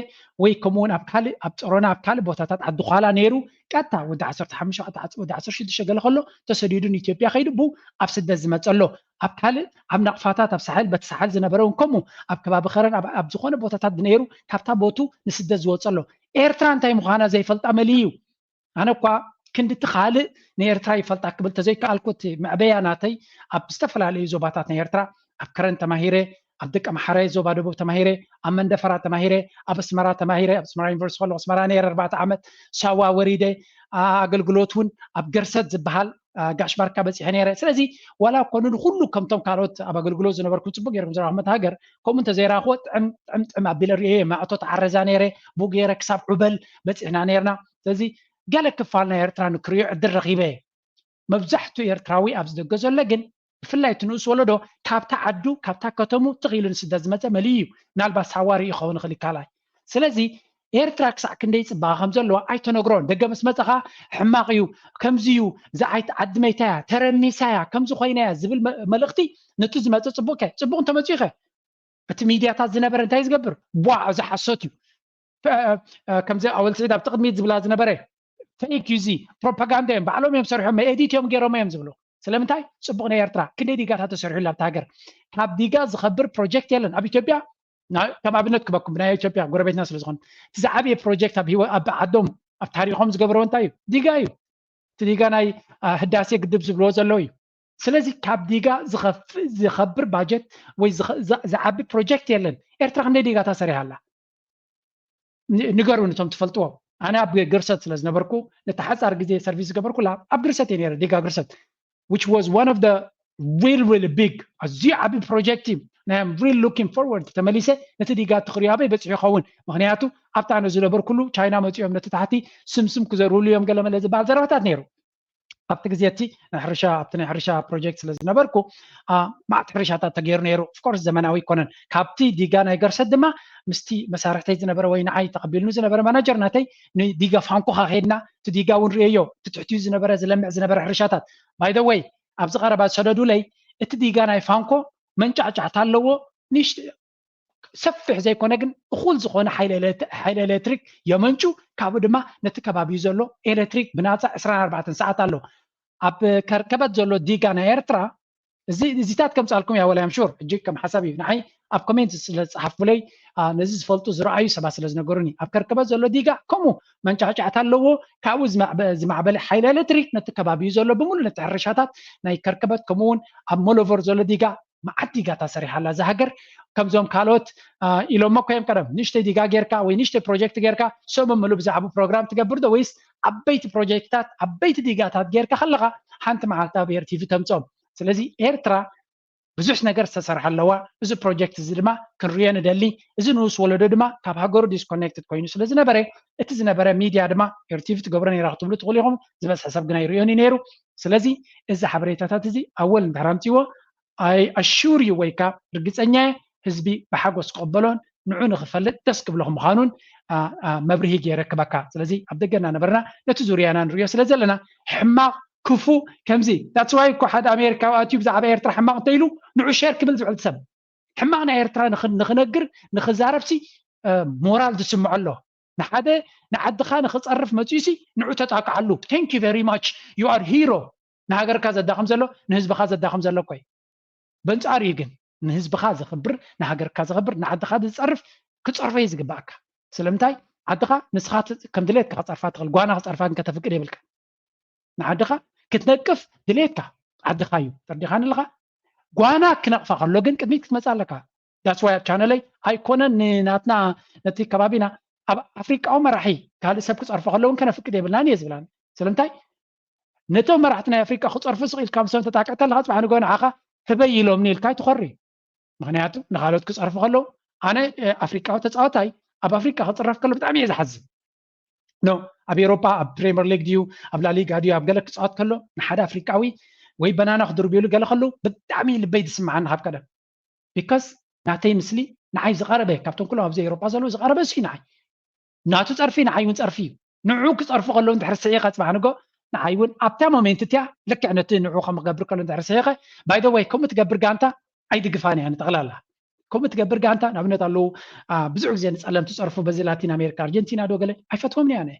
ወይ ከምኡውን ኣብ ካልእ ኣብ ጸሮና ኣብ ካልእ ቦታታት ዓዲ ዃላ ነይሩ ቀጥታ ወዲ ዓሰርተ ሓሙሽተ ወዲ ዓሰርተ ሽዱሽተ ገለ ከሎ ተሰዲዱ ንኢትዮጵያ ከይዱ ቡ ኣብ ስደት ዝመጸሎ ኣብ ካልእ ኣብ ናቕፋታት ኣብ ሳሕል በቲ ሳሕል ዝነበረ እውን ከምኡ ኣብ ከባቢ ከረን ኣብ ዝኾነ ቦታታት ነይሩ ካብታ ቦቱ ንስደት ዝወጸሎ ኤርትራ እንታይ ምዃና ዘይፈልጣ መሊ እዩ። ኣነ እኳ ክንድቲ ካልእ ንኤርትራ ይፈልጣ ክብል ተዘይከኣልኩ እቲ መዕበያ ናተይ ኣብ ዝተፈላለዩ ዞባታት ናይ ኤርትራ ኣብ ከረን ተማሂረ ኣብ ደቂ ኣምሓረ ዞባ ደቡብ ተማሂረ ኣብ መንደፈራ ተማሂረ ኣብ ኣስመራ ተማሂረ ኣብ ኣስመራ ዩኒቨርሲቲ ከለኩ ኣስመራ ነይረ ኣርባዕተ ዓመት ሳዋ ወሪደ ኣገልግሎት እውን ኣብ ገርሰት ዝበሃል ጋሽ ባርካ በፂሐ ነይረ ስለዚ ዋላ ኮኑ ንኩሉ ከምቶም ካልኦት ኣብ ኣገልግሎት ዝነበርኩም ፅቡቅ ገይርኩም ዝረባኹም ሃገር ከምኡ እንተዘይረኣኽዎ ጥዕም ጥዕም ጥዕም ኣቢለ ርእየ ማዕቶ ተዓረዛ ነይረ ብኡ ገይረ ክሳብ ዑበል በፂሕና ነይርና ስለዚ ገለ ክፋል ናይ ኤርትራ ንክሪኦ ዕድል ረኺበ እየ መብዛሕትኡ ኤርትራዊ ኣብዚ ደገ ዘሎ ግን ብፍላይ እቲ ንኡስ ወለዶ ካብታ ዓዱ ካብታ ከተሙ ትኽ ኢሉ ንስደት ዝመፀ መሊኡ እዩ ምናልባት ሳዋ ርኢ ይኸውን ይኽእል ይካላይ ስለዚ ኤርትራ ክሳዕ ክንደይ ፅባቐ ከም ዘለዋ ኣይተነግሮን ደገ ምስ መፀኻ ሕማቕ እዩ ከምዚ እዩ ዝዓይት ዓዲ መይታያ ተረሚሳያ ከምዚ ኮይናያ ዝብል መልእኽቲ ነቲ ዝመፀ ፅቡቅ ከ ፅቡቅ እንተመፅኡ ከ እቲ ሚድያታት ዝነበረ እንታይ ዝገብር ቧዕ እዚ ሓሶት እዩ ከምዚ ኣወል ስዒድ ኣብቲ ቅድሚት ዝብላ ዝነበረ ፌክ እዩ እዚ ፕሮፓጋንዳ እዮም ባዕሎም እዮም ሰሪሖም ኤዲት እዮም ገይሮም እዮም ዝብሉ ስለምንታይ ፅቡቅ ናይ ኤርትራ ክንደይ ዲጋታት ተሰሪሑላ ኣብቲ ሃገር ካብ ዲጋ ዝኸብር ፕሮጀክት የለን ኣብ ኢትዮጵያ ከም ኣብነት ክበኩም ብናይ ኢትዮጵያ ጎረቤትና ስለ ዝኾነ እቲ ዝዓበየ ፕሮጀክት ኣብ ዓዶም ኣብ ታሪኾም ዝገበረዎ እንታይ እዩ ዲጋ እዩ እቲ ዲጋ ናይ ህዳሴ ግድብ ዝብልዎ ዘለዉ እዩ ስለዚ ካብ ዲጋ ዝኸብር ባጀት ወይ ዝዓቢ ፕሮጀክት የለን ኤርትራ ክንደይ ዲጋታ ሰሪሃላ ንገሩ ነቶም ትፈልጥዎም ኣነ ኣብ ግርሰት ስለ ዝነበርኩ ነቲ ሓፃር ግዜ ሰርቪስ ዝገበርኩላ ኣብ ግርሰት እየ ነረ ዲጋ ግርሰት which was one of the real real big ኣዝዩ ዓቢ ፕሮጀክት እዩ ናይ am real looking forward ተመሊሰ ነቲ ዲጋ ትኽሪዮ ኣበይ በፂሑ ይኸውን ምክንያቱ ኣብቲ ኣነ ዝነበርኩሉ ቻይና መፂኦም ነቲ ታሕቲ ስምስም ክዘርብሉ እዮም ገለመለ ዝበሃል ዘረባታት ነይሩ ኣብቲ ግዜ እቲ ናይ ሕርሻ ኣብቲ ናይ ሕርሻ ፕሮጀክት ስለ ዝነበርኩ ማዕት ሕርሻታት ተገይሩ ነይሩ ኦፍኮርስ ዘመናዊ ይኮነን ካብቲ ዲጋ ናይ ገርሰት ድማ ምስቲ መሳርሕተይ ዝነበረ ወይ ንዓይ ተቐቢልኑ ዝነበረ ማናጀር ናተይ ንዲጋ ፋንኮ ካኸድና እቲ ዲጋ እውን ርእዮ እቲ ትሕትኡ ዝነበረ ዝለምዕ ዝነበረ ሕርሻታት by the way ኣብዚ ቀረባ ዝሰደዱለይ እቲ ዲጋ ናይ ፋንኮ መንጫዕጫዕታ ኣለዎ ንሽ ሰፊሕ ዘይኮነ ግን እኹል ዝኾነ ሓይሊ ኤሌክትሪክ የመንጩ ካብኡ ድማ ነቲ ከባቢኡ ዘሎ ኤሌክትሪክ ብናፃ ዕስራን ኣርባዕተን ሰዓት ኣሎ ኣብ ከርከበት ዘሎ ዲጋ ናይ ኤርትራ እዚ እዚታት ከምፃልኩም ያ ወላ ሹር ሕጂ ከም ሓሳብ እዩ ንዓይ ኣብ ኮሜንት ስለ ዝፀሓፉለይ ነዚ ዝፈልጡ ዝረኣዩ ሰባት ስለ ዝነገሩኒ ኣብ ከርከበት ዘሎ ዲጋ ከምኡ መንጫዕጫዕታ ኣለዎ ካብኡ ዝማዕበለ ሓይሊ ኤሌክትሪክ ነቲ ከባቢኡ ዘሎ ብምሉ ነቲ ሕርሻታት ናይ ከርከበት ከምኡውን ኣብ ሞሎቨር ዘሎ ዲጋ መዓት ዲጋታት ሰሪሓላ እዛ ሃገር ከምዞም ካልኦት ኢሎሞ ኮይም ቀደም ንሽተይ ዲጋ ጌርካ ወይ ንሽተይ ፕሮጀክት ጌርካ ሰሙን ምሉ ብዛዕባ ፕሮግራም ትገብር ዶ ወይስ ዓበይቲ ፕሮጀክትታት ዓበይቲ ዲጋታት ጌርካ ከለካ ሓንቲ መዓልቲ ኣብ ኤር ቲቪ ተምፅኦም ስለዚ ኤርትራ ብዙሕ ነገር ዝተሰርሐ ኣለዋ እዚ ፕሮጀክት እዚ ድማ ክንሪኦ ንደሊ እዚ ንኡስ ወለዶ ድማ ካብ ሃገሩ ዲስኮኔክትድ ኮይኑ ስለ ዝነበረ እቲ ዝነበረ ሚድያ ድማ ኤር ቲቪ ትገብሮ ነይራ ክትብሉ ትኽእሉ ኢኹም ዝበዝሐ ሰብ ግና ይሪኦን እዩ ነይሩ ስለዚ እዚ ሓበሬታታት እዚ ኣወል እንድሕር ኣምፅዎ I assure you ወይ ከዓ ርግፀኛ ህዝቢ ብሓጎስ ክቕበሎን ንዑ ንክፈልጥ ደስ ክብሎ ምዃኑን መብርሂ ገይረ ክበካ ስለዚ ኣብ ደገ እናነበርና ነቲ ዙርያና ንሪኦ ስለ ዘለና ሕማቕ ክፉ ከምዚ that's why እኮ ሓደ ኣሜሪካዊ ኣትዩ ብዛዕባ ኤርትራ ሕማቕ እንተኢሉ ንዑ ሸር ክብል ዝውዕል ሰብ ሕማቕ ናይ ኤርትራ ንኽነግር ንኽዛረብሲ ሞራል ዝስምዖ ኣሎ ንሓደ ንዓድኻ ንኽፀርፍ መፅዩሲ ንዑ ተጣቅዓሉ thank you very much you are hero ንሃገርካ ዘዳኽም ዘሎ ንህዝብኻ ዘዳኽም ዘሎ እኮ እዩ በንፃር እዩ ግን ንህዝብኻ ዘኽብር ንሃገርካ ዘኽብር ንዓድኻ ዝፀርፍ ክፀርፎ እዩ ዝግባእካ ስለምንታይ ዓድኻ ንስኻ ከም ድሌትካ ክፀርፋ ትኽእል ጓና ክፀርፋ ግን ከተፍቅድ የብልካ ንዓድኻ ክትነቅፍ ድሌትካ ዓድኻ እዩ ተርዲኻን ኣለኻ ጓና ክነቕፋ ከሎ ግን ቅድሚት ክትመፅእ ኣለካ that's why ኣብ ቻነለይ ኣይኮነን ንናትና ነቲ ከባቢና ኣብ ኣፍሪቃዊ መራሒ ካልእ ሰብ ክፀርፎ ከለውን ከነፍቅድ የብልናን እየ ዝብላን ስለምንታይ ነቶም መራሕቲ ናይ ኣፍሪቃ ክፀርፉ ስቕ ኢልካ ምሶም ተጣቅዕ ተለካ ፅባሕ ንጎ ንዓኻ ህበይ ኢሎምኒ ኢልካ ኣይትኾሪ ምክንያቱ ንካልኦት ክፀርፉ ከለዉ ኣነ ኣፍሪቃዊ ተፃወታይ ኣብ ኣፍሪቃ ክፅረፍ ከሎ ብጣዕሚ እየ ዝሓዝን ኖ ኣብ ኤሮፓ ኣብ ፕሪምየር ሊግ ድዩ ኣብ ላሊጋ ድዩ ኣብ ገለ ክፃወት ከሎ ንሓደ ኣፍሪቃዊ ወይ በናና ክድርብሉ ገለ ከለዉ ብጣዕሚ ልበይ ዝስምዓኒ ካብ ቀደም because ናተይ ምስሊ ንዓይ ዝቐረበ ካብቶም ኩሎም ኣብዚ ኤሮጳ ዘለዉ ዝቐረበ እሱ ንዓይ ናቱ ጸርፊ ንዓይ እውን ጸርፊ እዩ ንዑ ክጸርፉ ከለዉ እንድሕር ስሒቐ ጽባሕ ንጎ ንዓይ እውን ኣብታ ሞሜንት እቲያ ልክዕ ነቲ ንዑ ከም ክገብር ከሎ እንድሕር ስሒቐ by the way ከምኡ ትገብር ጋንታ ኣይድግፋን እያ ንጠቕላላ ከምኡ ትገብር ጋንታ ንኣብነት ኣለዉ። ብዙሕ ግዜ ንፀለምቲ ፀርፉ በዚ ላቲን ኣሜሪካ ኣርጀንቲና ዶ ገለ ኣይፈትዎም ኣነ።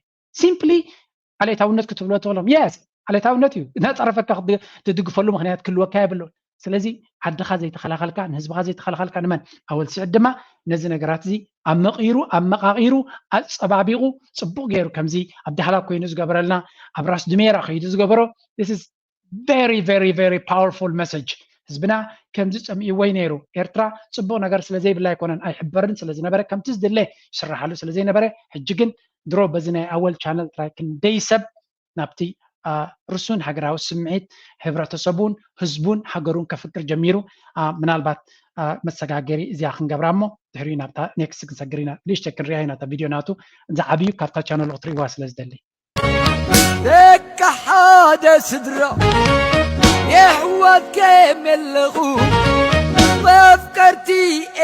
ሲምፕሊ ዓሌታውነት ክትብሎ ትኽእሎም የስ ዓሌታውነት እዩ። እናፀረፈካ ትድግፈሉ ምክንያት ክህልወካ የብሉን። ስለዚ ዓድኻ ዘይተኸላኸልካ ንህዝብኻ ዘይተኸላኸልካ ንመን ኣወል ስዕድ ድማ ነዚ ነገራት እዚ ኣመቒሩ ኣመቓቒሩ ኣፀባቢቑ ፅቡቕ ገይሩ ከምዚ ኣብ ዳህላክ ኮይኑ ዝገበረልና ኣብ ራስ ድሜራ ከይዱ ዝገበሮ very very very powerful message። ህዝብና ከምዚ ፀሚእዎ እዩ ነይሩ። ኤርትራ ፅቡቕ ነገር ስለ ዘይብላ ኣይኮነን ኣይሕበርን ስለ ዝነበረ ከምቲ ዝድለ ይስራሓሉ ስለ ዘይነበረ ሕጂ ግን ድሮ በዚ ናይ ኣወል ቻነል ጥራይ ክንደይ ሰብ ናብቲ ርሱን ሃገራዊ ስምዒት ህብረተሰቡን ህዝቡን ሃገሩን ከፍቅር ጀሚሩ። ምናልባት መሰጋገሪ እዚኣ ክንገብራ እሞ ድሕሪኡ ናብታ ኔክስት ክንሰግር ኢና። ንእሽተይ ክንሪኣ ኢና እታ ቪድዮ ናቱ ዝዓብዩ ካብታ ቻነሉ ክትርእይዋ ስለ ዝደሊ። ደቂ ሓደ ስድራ የሕዋት ከም የለኹ መፍቀርቲ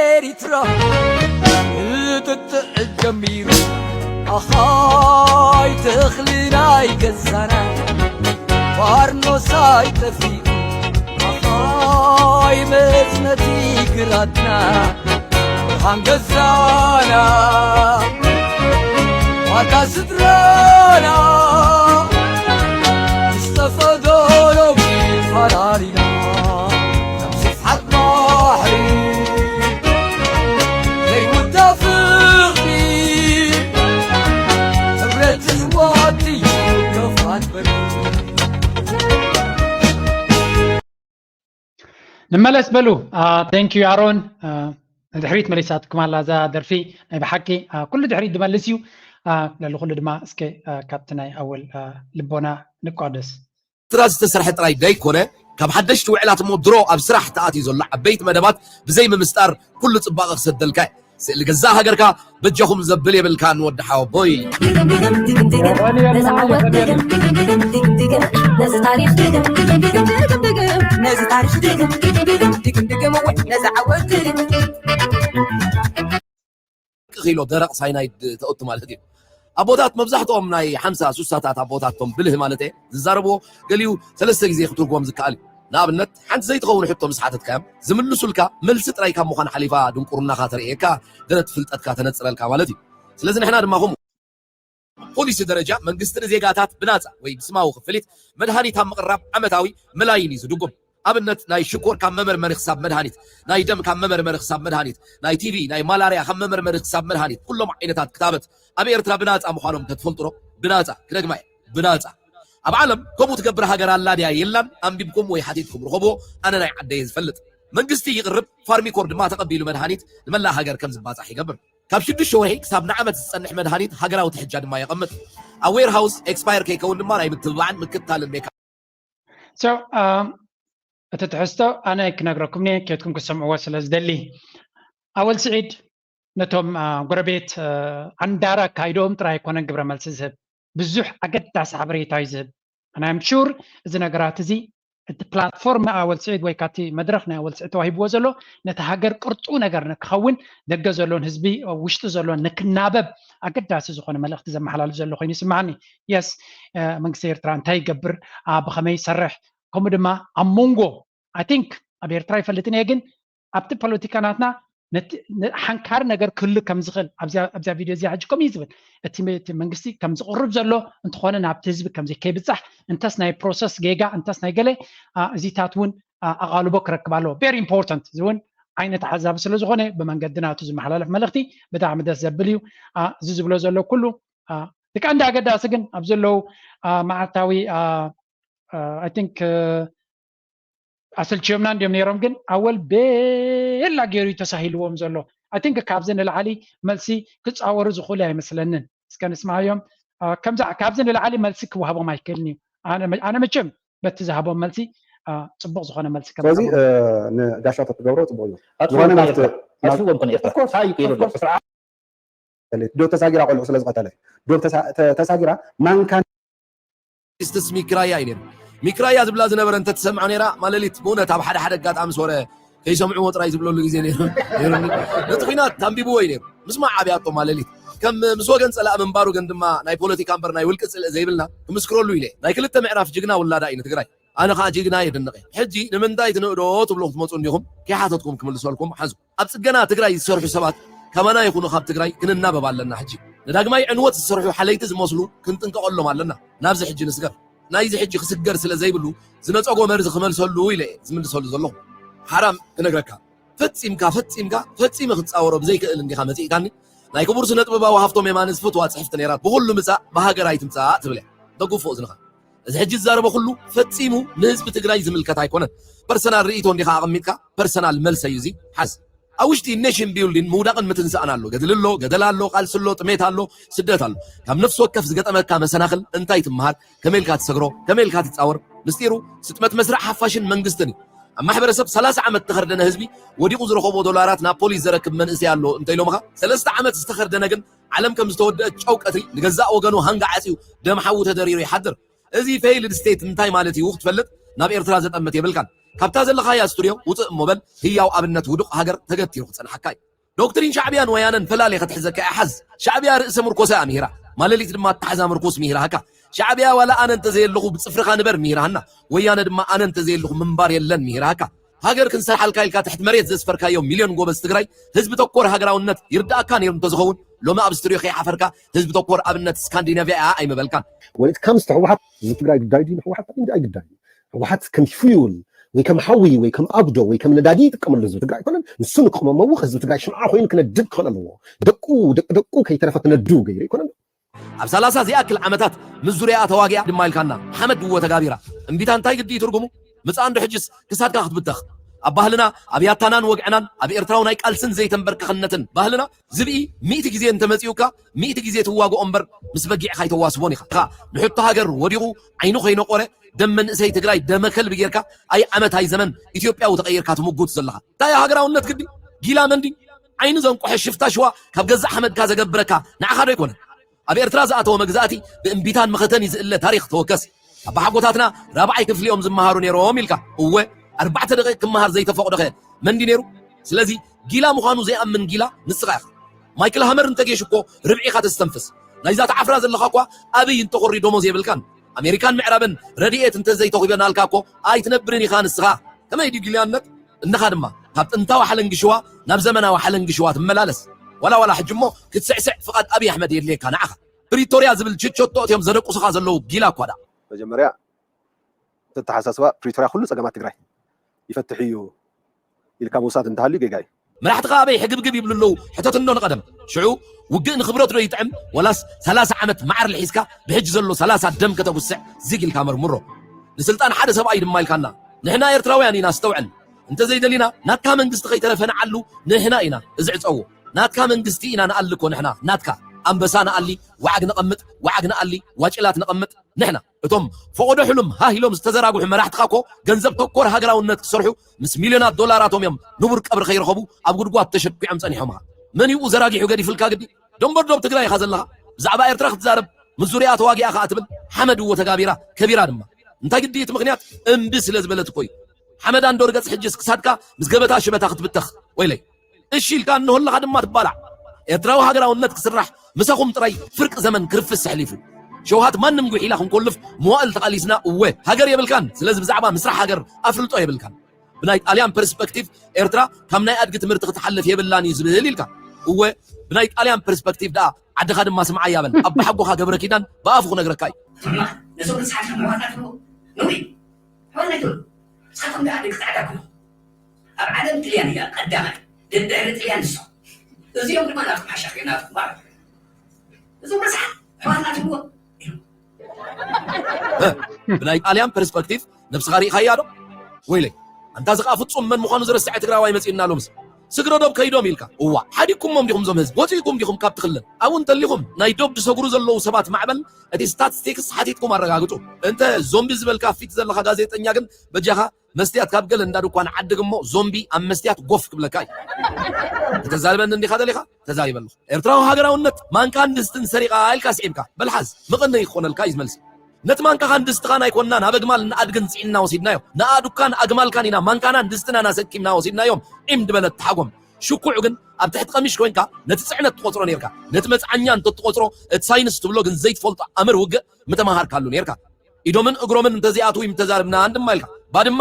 ኤሪትራ ክትጥዕ ጀሚሩ ኣኻይ ተኽሊ ናይ ገዛና ባርኖሳይ ጠፊኡ ኣኻይ መጽነቲ ግራትና ብርሃን ገዛና ዋታ ስድራና ምስ ጠፈዶ ሎሚ ፈራሪና ከም ስፍሓት ባሕሪ ዘይውዳ ፍቕሪ ሕብረት ህዝባት እዩ ከፋት በሪ ንመለስ በሉ። Thank you ኣሮን። ንድሕሪት መሊሳትኩም ኣላ እዛ ደርፊ። ናይ ብሓቂ ኩሉ ድሕሪት ዝመልስ እዩ። ለሉ ኩሉ ድማ እስከ ካብቲ ናይ ኣወል ልቦና ንቋደስ። ስራ ዝተሰርሐ ጥራይ ደይኮነ ካብ ሓደሽቲ ውዕላት እሞ ድሮ ኣብ ስራሕ ተኣትዩ ዘሎ ዓበይቲ መደባት ብዘይ ምምስጣር ኩሉ ጽባቐ ክሰደልካ እዩ። ስእሊ ገዛእ ሃገርካ በጃኹም ዘብል የብልካን ወዲ ሓወቦይ። ነዚ ታሪኽ ድግም ድግም ድግም ድግም ድግም ድግም ነዚ ዓወት ድግም ኪሎ ደረቕ ሳይናይድ ተእቱ ማለት እዩ። ኣቦታት መብዛሕትኦም ናይ ሓምሳ ሱሳታት ኣቦታቶም ብልህ ማለት እየ ዝዛረብዎ ገሊኡ ሰለስተ ግዜ ክትርጎም ዝከኣል እዩ። ንኣብነት ሓንቲ ዘይትኸውን ሕቶ ምስ ሓተትካዮም ዝምልሱልካ መልሲ ጥራይ ካብ ምዃን ሓሊፋ ድንቁርናኻ ተርእየካ ገለት ፍልጠትካ ተነፅረልካ ማለት እዩ። ስለዚ ንሕና ድማ ከምኡ ፖሊሲ ደረጃ መንግስቲ ንዜጋታት ብናፃ ወይ ብስማዊ ክፍሊት መድሃኒት ኣብ ምቕራብ ዓመታዊ መላይን እዩ ዝድጉም። ኣብነት ናይ ሽኮር ካብ መመርመሪ ክሳብ መድሃኒት፣ ናይ ደም ካብ መመርመሪ ክሳብ መድሃኒት፣ ናይ ቲቪ፣ ናይ ማላርያ ካብ መመርመሪ ክሳብ መድሃኒት ኩሎም ዓይነታት ክታበት ኣብ ኤርትራ ብናፃ ምዃኖም ተትፈልጡ ዶ? ብናፃ፣ ክደግማ እየ፣ ብናፃ። ኣብ ዓለም ከምኡ ትገብር ሃገር ኣላ ድያ የላን? ኣንቢብኩም ወይ ሓቲትኩም ርኸብዎ፣ ኣነ ናይ ዓደየ ዝፈልጥ። መንግስቲ ይቕርብ፣ ፋርሚኮር ድማ ተቐቢሉ መድሃኒት ንመላእ ሃገር ከም ዝባፃሕ ይገብር። ካብ ሽዱሽተ ወርሒ ክሳብ ንዓመት ዝፀንሕ መድሃኒት ሃገራዊ ትሕጃ ድማ የቐምጥ። ኣብ ዌርሃውስ ኤክስፓየር ከይከውን ድማ ናይ ምትብባዕን ምክትታልን ሜካ እቲ ትሕዝቶ ኣነ ክነግረኩም እየ፣ ኬድኩም ክትሰምዕዎ ስለ ዝደሊ። ኣወል ስዒድ ነቶም ጎረቤት ዓንዳራ ኣካይድኦም ጥራይ ኣይኮነን ግብረ መልሲ ዝህብ፣ ብዙሕ ኣገዳሲ ሓበሬታ እዩ ዝህብ። ኣናይም ሹር እዚ ነገራት እዚ እቲ ፕላትፎርም ኣወል ስዒድ ወይ ካብቲ መድረኽ ናይ ኣወል ስዒድ ተዋሂብዎ ዘሎ ነቲ ሃገር ቅርጡ ነገር ንክኸውን ደገ ዘሎን ህዝቢ ውሽጢ ዘሎን ንክናበብ ኣገዳሲ ዝኾነ መልእኽቲ ዘመሓላልፍ ዘሎ ኮይኑ ይስማዓኒ። የስ መንግስቲ ኤርትራ እንታይ ይገብር፣ ብኸመይ ይሰርሕ፣ ከምኡ ድማ ኣብ መንጎ ኣይ ቲንክ ኣብ ኤርትራ ይፈልጥን እየ ግን ኣብቲ ፖለቲካ ናትና ሓንካሪ ነገር ክህሉ ከም ዝኽእል ኣብዚኣ ቪድዮ እዚኣ ሕጂ ከምኡ እዩ ዝብል። እቲ መንግስቲ ከም ዝቕርብ ዘሎ እንተኾነ ናብቲ ህዝቢ ከምዚ ከይብፃሕ እንተስ ናይ ፕሮሰስ ጌጋ እንተስ ናይ ገለ እዚታት እውን ኣቓልቦ ክረክብ ኣለዎ። ቬሪ ኢምፖርታንት እዚ እውን ዓይነት ዓዛቢ ስለ ዝኾነ ብመንገዲ ናቱ ዝመሓላለፍ መልእኽቲ ብጣዕሚ ደስ ዘብል እዩ። እዚ ዝብሎ ዘሎ ኩሉ እቲ ቀንዲ ኣገዳሲ ግን ኣብ ዘለዉ መዓልታዊ ኣይ ቲንክ ኣሰልችዮምና እንዲዮም ነይሮም ግን ኣወል ቤላ ገይሩ እዩ ተሳሂልዎም ዘሎ። ኣይ ቲንክ ካብዚ ንላዕሊ መልሲ ክፃወሩ ዝኽእሉ ኣይመስለንን። እስከ ንስማዮም። ከምዚ ካብዚ ንላዕሊ መልሲ ክወሃቦም ኣይክእልን እዩ። ኣነ መቸም በቲ ዝሃቦም መልሲ ፅቡቅ ዝኾነ መልሲ ስለዚ ንጋሻ ተትገብሮ ፅቡቅ እዩ። ዝኾነ ናፍቲ ኣስዎም ኮነ ኤርትራ እንታይ ይገይሩ ኣለዉ? ስርዓት ዶ ተሳጊራ ቆልዑ ስለ ዝቀተለ ዶ ተሳጊራ ማንካን ስትስ ሚክራያ እዩ ነይሩ። ሚክራያ ዝብላ ዝነበረ እንተትሰምዖ ነይራ ማለሊት ብእውነት ኣብ ሓደ ሓደ ኣጋጣሚ ስወረ ከይሰምዕዎ ጥራይ ዝብለሉ ግዜ ነይሩ። ነቲ ኲናት ኣንቢብዎ እዩ ነይሩ። ምስማዕ ኣብያቶ ማለሊት ከም ምስ ወገን ጸላእ ምንባሩ ግን ድማ ናይ ፖለቲካ እምበር ናይ ውልቂ ጽልኢ ዘይብልና ክምስክረሉ ኢለ ናይ ክልተ ምዕራፍ ጅግና ውላዳ እዩ ንትግራይ። ኣነ ከዓ ጅግና የድንቕ እየ። ሕጂ ንምንታይ ትንእዶ ትብሉ ክትመፁ እንዲኹም ከይሓተትኩም ክምልሰልኩም ሓዙ። ኣብ ፅገና ትግራይ ዝሰርሑ ሰባት ከማና ይኹኑ ካብ ትግራይ ክንናበብ ኣለና። ሕጂ ንዳግማይ ዕንወት ዝሰርሑ ሓለይቲ ዝመስሉ ክንጥንቀቐሎም ኣለና። ናብዚ ሕጂ ንስገር። ናይዚ ሕጂ ክስገር ስለ ዘይብሉ ዝነፀጎ መርዚ ክመልሰሉ ኢለ እየ ዝምልሰሉ ዘለኹ። ሓራም ክነግረካ ፈጺምካ ፈጺምካ ፈጺመ ክትጻወሮ ብዘይክእል እንዲኻ መጺእካኒ። ናይ ክቡር ስነ ጥበባዊ ሃፍቶም የማነ ዝፈትዋ ጽሕፍቲ ነይራ፣ ብኹሉ ምጻእ ብሃገር ኣይትምጻእ ትብል እያ። ተጉፎ እዝንኻ። እዚ ሕጂ ዝዛረቦ ኩሉ ፈጺሙ ንህዝቢ ትግራይ ዝምልከት ኣይኮነን። ፐርሰናል ርእይቶ እንዲኻ ኣቐሚጥካ ፐርሰናል መልሰ እዩ እዚ። ሓዝ። ኣብ ውሽጢ ኔሽን ቢልዲን ምውዳቕን ምትንሳእን ኣሎ። ገድሊ ኣሎ፣ ገደል ኣሎ፣ ቃልሲ ኣሎ፣ ጥሜት ኣሎ፣ ስደት ኣሎ። ካብ ነፍሲ ወከፍ ዝገጠመካ መሰናኽል እንታይ ትምሃር? ከመይ ኢልካ ትሰግሮ? ከመይ ኢልካ ትጻወር? ምስጢሩ ስጥመት መስርዕ ሓፋሽን መንግስትን እዩ። ኣብ ማሕበረሰብ ሰላሳ ዓመት ዝተኸርደነ ህዝቢ ወዲቑ ዝረኸቦ ዶላራት ናብ ፖሊስ ዘረክብ መንእሰይ ኣሎ እንተኢሎምኻ፣ ሰለስተ ዓመት ዝተኸርደነ ግን ዓለም ከም ዝተወደአት ጨው ቀትሪ ንገዛእ ወገኑ ሃንጋ ዓፅዩ ደም ሓዉ ተደሪሩ ይሓድር። እዚ ፌይልድ ስቴት እንታይ ማለት እዩ ክትፈልጥ ናብ ኤርትራ ዘጠምት የብልካን። ካብታ ዘለኻያ ስቱድዮ ውፅእ እሞ በል ህያው ኣብነት ውዱቕ ሃገር ተገቲሩ ክፀንሓካ እዩ። ዶክትሪን ሻዕብያን ወያነን ፈላልየ ክትሕዘካ እያ። ሓዝ። ሻዕብያ ርእሰ ምርኮሳ እያ ምሂራ፣ ማለሊት ድማ ኣተሓዛ ምርኮስ ምሂራሃካ። ሻዕብያ ዋላ ኣነ እንተዘየለኹ ብጽፍርኻ ንበር ምሂራሃና፣ ወያነ ድማ ኣነ እንተዘየለኹ ምንባር የለን ምሂራሃካ። ሃገር ክንሰርሓልካ ኢልካ ትሕቲ መሬት ዘስፈርካዮ ሚልዮን ጎበዝ ትግራይ ህዝቢ ተኮር ሃገራውነት ይርዳእካ ነይሩ እንተዝኸውን ሎሚ ኣብ ስቱድዮ ከይሓፈርካ ህዝቢ ተኮር ኣብነት ስካንዲናቪያ እያ ኣይምበልካን። When it comes to ህወሓት ህዝቢ ትግራይ ግዳይ ድዩ ንህወሓት? ኣይግዳይን። ህወሓት ከም ፊውል ወይ ከም ሓዊ ወይ ከም ኣጉዶ ወይ ከም ነዳዲ ይጥቀመሉ ህዝቢ ትግራይ ኣይኮነን። ንሱ ንክቕመመ እውን ህዝቢ ትግራይ ሽምዓ ኮይኑ ክነድድ ክኽእል ኣለዎ። ደቁ ደቂ ደቁ ከይተረፈ ክነዱ ገይሩ ኣይኮነን። ኣብ ሰላሳ ዝኣክል ዓመታት ምስ ዙርያኣ ተዋጊኣ ድማ ኢልካና ሓመድ ድዎ ተጋቢራ። እምቢታ እንታይ ግዲ እዩ ትርጉሙ? ምጻእ እንዶ ሕጅስ ክሳድካ ክትብተኽ። ኣብ ባህልና ኣብ ያታናን ወግዕናን ኣብ ኤርትራዊ ናይ ቃልስን ዘይተንበርከኽነትን ባህልና ዝብኢ ሚእቲ ግዜ እንተመጺኡካ ሚእቲ ግዜ ትዋግኦ እምበር ምስ በጊዕኻ ኣይተዋስቦን ኢኻ። ንሕቶ ሃገር ወዲቑ ዓይኑ ከይነቆረ ደም መንእሰይ ትግራይ ደመ ከልቢ ጌርካ ኣይ ዓመት ኣይ ዘመን ኢትዮጵያዊ ተቐይርካ ትምጉት ዘለኻ እንታይ ሃገራውነት ግዲ ጊላ መንዲ ዓይኒ ዘንቆሐ ሽፍታ ሽዋ ካብ ገዛእ ሓመድካ ዘገብረካ ንዓኻ ዶ ኣይኮነን? ኣብ ኤርትራ ዝኣተወ መግዛእቲ ብእምቢታን መኸተን እዩ ዝእለ ታሪኽ ተወከስ። ኣባሓጎታትና ራብዓይ ክፍሊ እዮም ዝመሃሩ ነይሮም ኢልካ እወ ኣርባዕተ ደቂቕ ክመሃር ዘይተፈቕዶ ኸ መንዲ ነይሩ? ስለዚ ጊላ ምዃኑ ዘይኣምን ጊላ ንስኻ ኢኻ። ማይክል ሃመር እንተጌሽ እኮ ርብዒኻ ተስተንፍስ። ናይዛ ተዓፍራ ዘለኻ እኳ ኣብይ እንተኾሪ ደሞዝ የብልካን። ኣሜሪካን ምዕራብን ረድኤት እንተዘይተኺበናልካ እኮ ኣይትነብርን ኢኻ ንስኻ። ከመይ ድዩ ጊልያነት? እንኻ ድማ ካብ ጥንታዊ ሓለንጊ ሽዋ ናብ ዘመናዊ ሓለንጊ ሽዋ ትመላለስ። ዋላ ዋላ ሕጂ እሞ ክትስዕስዕ ፍቓድ ኣብይ ኣሕመድ የድልየካ ንዓኻ። ፕሪቶርያ ዝብል ችቾቶ እትዮም ዘደቁሱኻ ዘለዉ ጊላ እኳ ደኣ። መጀመርያ እቲ ኣተሓሳስባ ፕሪቶርያ ኩሉ ፀገማት ትግራይ ይፈትሕ እዩ ኢልካ ምውሳድ እንተሃልዩ ጌጋ እዩ። መራሕትኻ ኣበይ ሕግብግብ ይብሉ ኣለዉ ሕተት እንዶ ንቐደም። ሽዑ ውግእ ንኽብረት ዶ ይጥዕም ወላስ ሰላሳ ዓመት መዓር ልሒዝካ ብሕጂ ዘሎ ሰላሳ ደም ከተጉስዕ ዝግ ኢልካ መርምሮ። ንስልጣን ሓደ ሰብኣይ ድማ ኢልካና። ንሕና ኤርትራውያን ኢና ኣስተውዕል። እንተዘይደሊና ናትካ መንግስቲ ከይተረፈ ንዓሉ ንሕና ኢና እዚ ዕፀዎ። ናትካ መንግስቲ ኢና ንኣሊ እኮ ንሕና ናትካ። ኣንበሳ ንኣሊ፣ ዋዓግ ነቐምጥ፣ ዋዓግ ንኣሊ፣ ዋጭላት ነቐምጥ ንሕና። እቶም ፈቐዶ ሕሉም ሃህ ኢሎም ዝተዘራግሑ መራሕትኻ እኮ ገንዘብ ተኮር ሃገራውነት ክሰርሑ ምስ ሚልዮናት ዶላራቶም እዮም ንቡር ቀብሪ ከይረኸቡ ኣብ ጉድጓድ ተሸኪዖም ጸኒሖምኻ። መን ይኡ ዘራጊሑ ገዲፍልካ ግዲ? ደንበርዶብ ትግራይ ኢኻ ዘለኻ። ብዛዕባ ኤርትራ ክትዛረብ ምስ ዙርያ ተዋጊኣ ከኣ ትብል ሓመድ እዎ ተጋቢራ ከቢራ ድማ። እንታይ ግዲ እቲ ምኽንያት እምቢ ስለ ዝበለት እኮ እዩ። ሓመድ ኣንዶ ርገጽ ሕጅስ ክሳድካ ምስ ገበታ ሽበታ ክትብተኽ ወይለይ። እሺ ኢልካ እንሆ ኣለኻ ድማ ትባላዕ። ኤርትራዊ ሃገራውነት ክስራሕ ምሳኹም ጥራይ ፍርቂ ዘመን ክርፍስ ኣሕሊፉ። ሸውሃት ማንም ጉሒላ ክንኮልፍ መዋእል ተቓሊስና እወ ሃገር የብልካን። ስለዚ ብዛዕባ ምስራሕ ሃገር ኣፍልጦ የብልካን። ብናይ ጣልያን ፐርስፐክቲቭ ኤርትራ ካብ ናይ ኣድጊ ትምህርቲ ክትሓልፍ የብላን እዩ ዝብህል ኢልካ። እወ ብናይ ጣልያን ፐርስፐክቲቭ ደኣ ዓድኻ ድማ ስምዓያ በል። ኣባሓጎኻ ገብረ ኪዳን ብኣፉ ክነግረካ እዩ። ሕማቕ ነዞም ርሳሓት ሕሙማት ኣትብሎ ነውሪ ሕማቕ ኣይትበሉ። ንስኻትኩም ደኣ ደቂ ጻዕዳ እኮ ኣብ ዓለም ጥልያን እያ ቀዳማይ ደድሕሪ ጥልያን ንሶም እዚኦም ድማ ናትኩም ሓሻኽዮ ናትኩም ማለት እዩ። እዞም ርሳሓት ሕማቕ ኣትብሎ ኢሉ ብናይ ጣልያን ፐርስፐክቲቭ ነብስኻ ርኢኻያ ዶ? ወይለይ ኣንታ እዚ ኸኣ ፍጹም መን ምዃኑ ዝረስዐ ትግራዋይ መጺኡና ሎምስ። ስግረ ዶብ ከይዶም ኢልካ እዋ ሓዲግኩሞም ዲኹም ዞም ህዝቢ ወጺእኩም ዲኹም ካብቲ ክልል ኣብኡ እንተሊኹም ናይ ዶብ ዝሰግሩ ዘለዉ ሰባት ማዕበል እቲ ስታትስቲክስ ሓቲትኩም ኣረጋግጹ። እንተ ዞምቢ ዝበልካ ፊት ዘለኻ ጋዜጠኛ ግን በጃኻ መስትያት ካብ ገለ እንዳ ድኳን ዓድግ እሞ ዞምቢ ኣብ መስትያት ጎፍ ክብለካ እዩ። ከተዛርበኒ እንዲኻ ደሊኻ ተዛሪበ ኣለኹ። ኤርትራዊ ሃገራውነት ማንካን ድስትን ሰሪቓ ኢልካ ስዒብካ በልሓዝ መቐነይ ክኾነልካ እዩ ዝመልሲ። ነቲ ማንካኻን ድስትኻን ኣይኮንናን ኣብ ኣግማልን ኣድግን ጽዒንና ወሲድናዮ። ንኣዱካን ኣግማልካን ኢና ማንካናን ድስትናን ኣሰኪምና ወሲድናዮም ዒም ድበለት ተሓጎም። ሽኩዕ ግን ኣብ ትሕቲ ቀሚሽ ኮይንካ ነቲ ጽዕነት ትቖጽሮ ኔርካ። ነቲ መጽዓኛ እንተትቖጽሮ እቲ ሳይንስ ትብሎ ግን ዘይትፈልጦ ኣምር ውግእ ምተማሃርካሉ ኔርካ። ኢዶምን እግሮምን እንተዚኣትው ይምተዛርብና እንድማ ኢልካ። ባድማ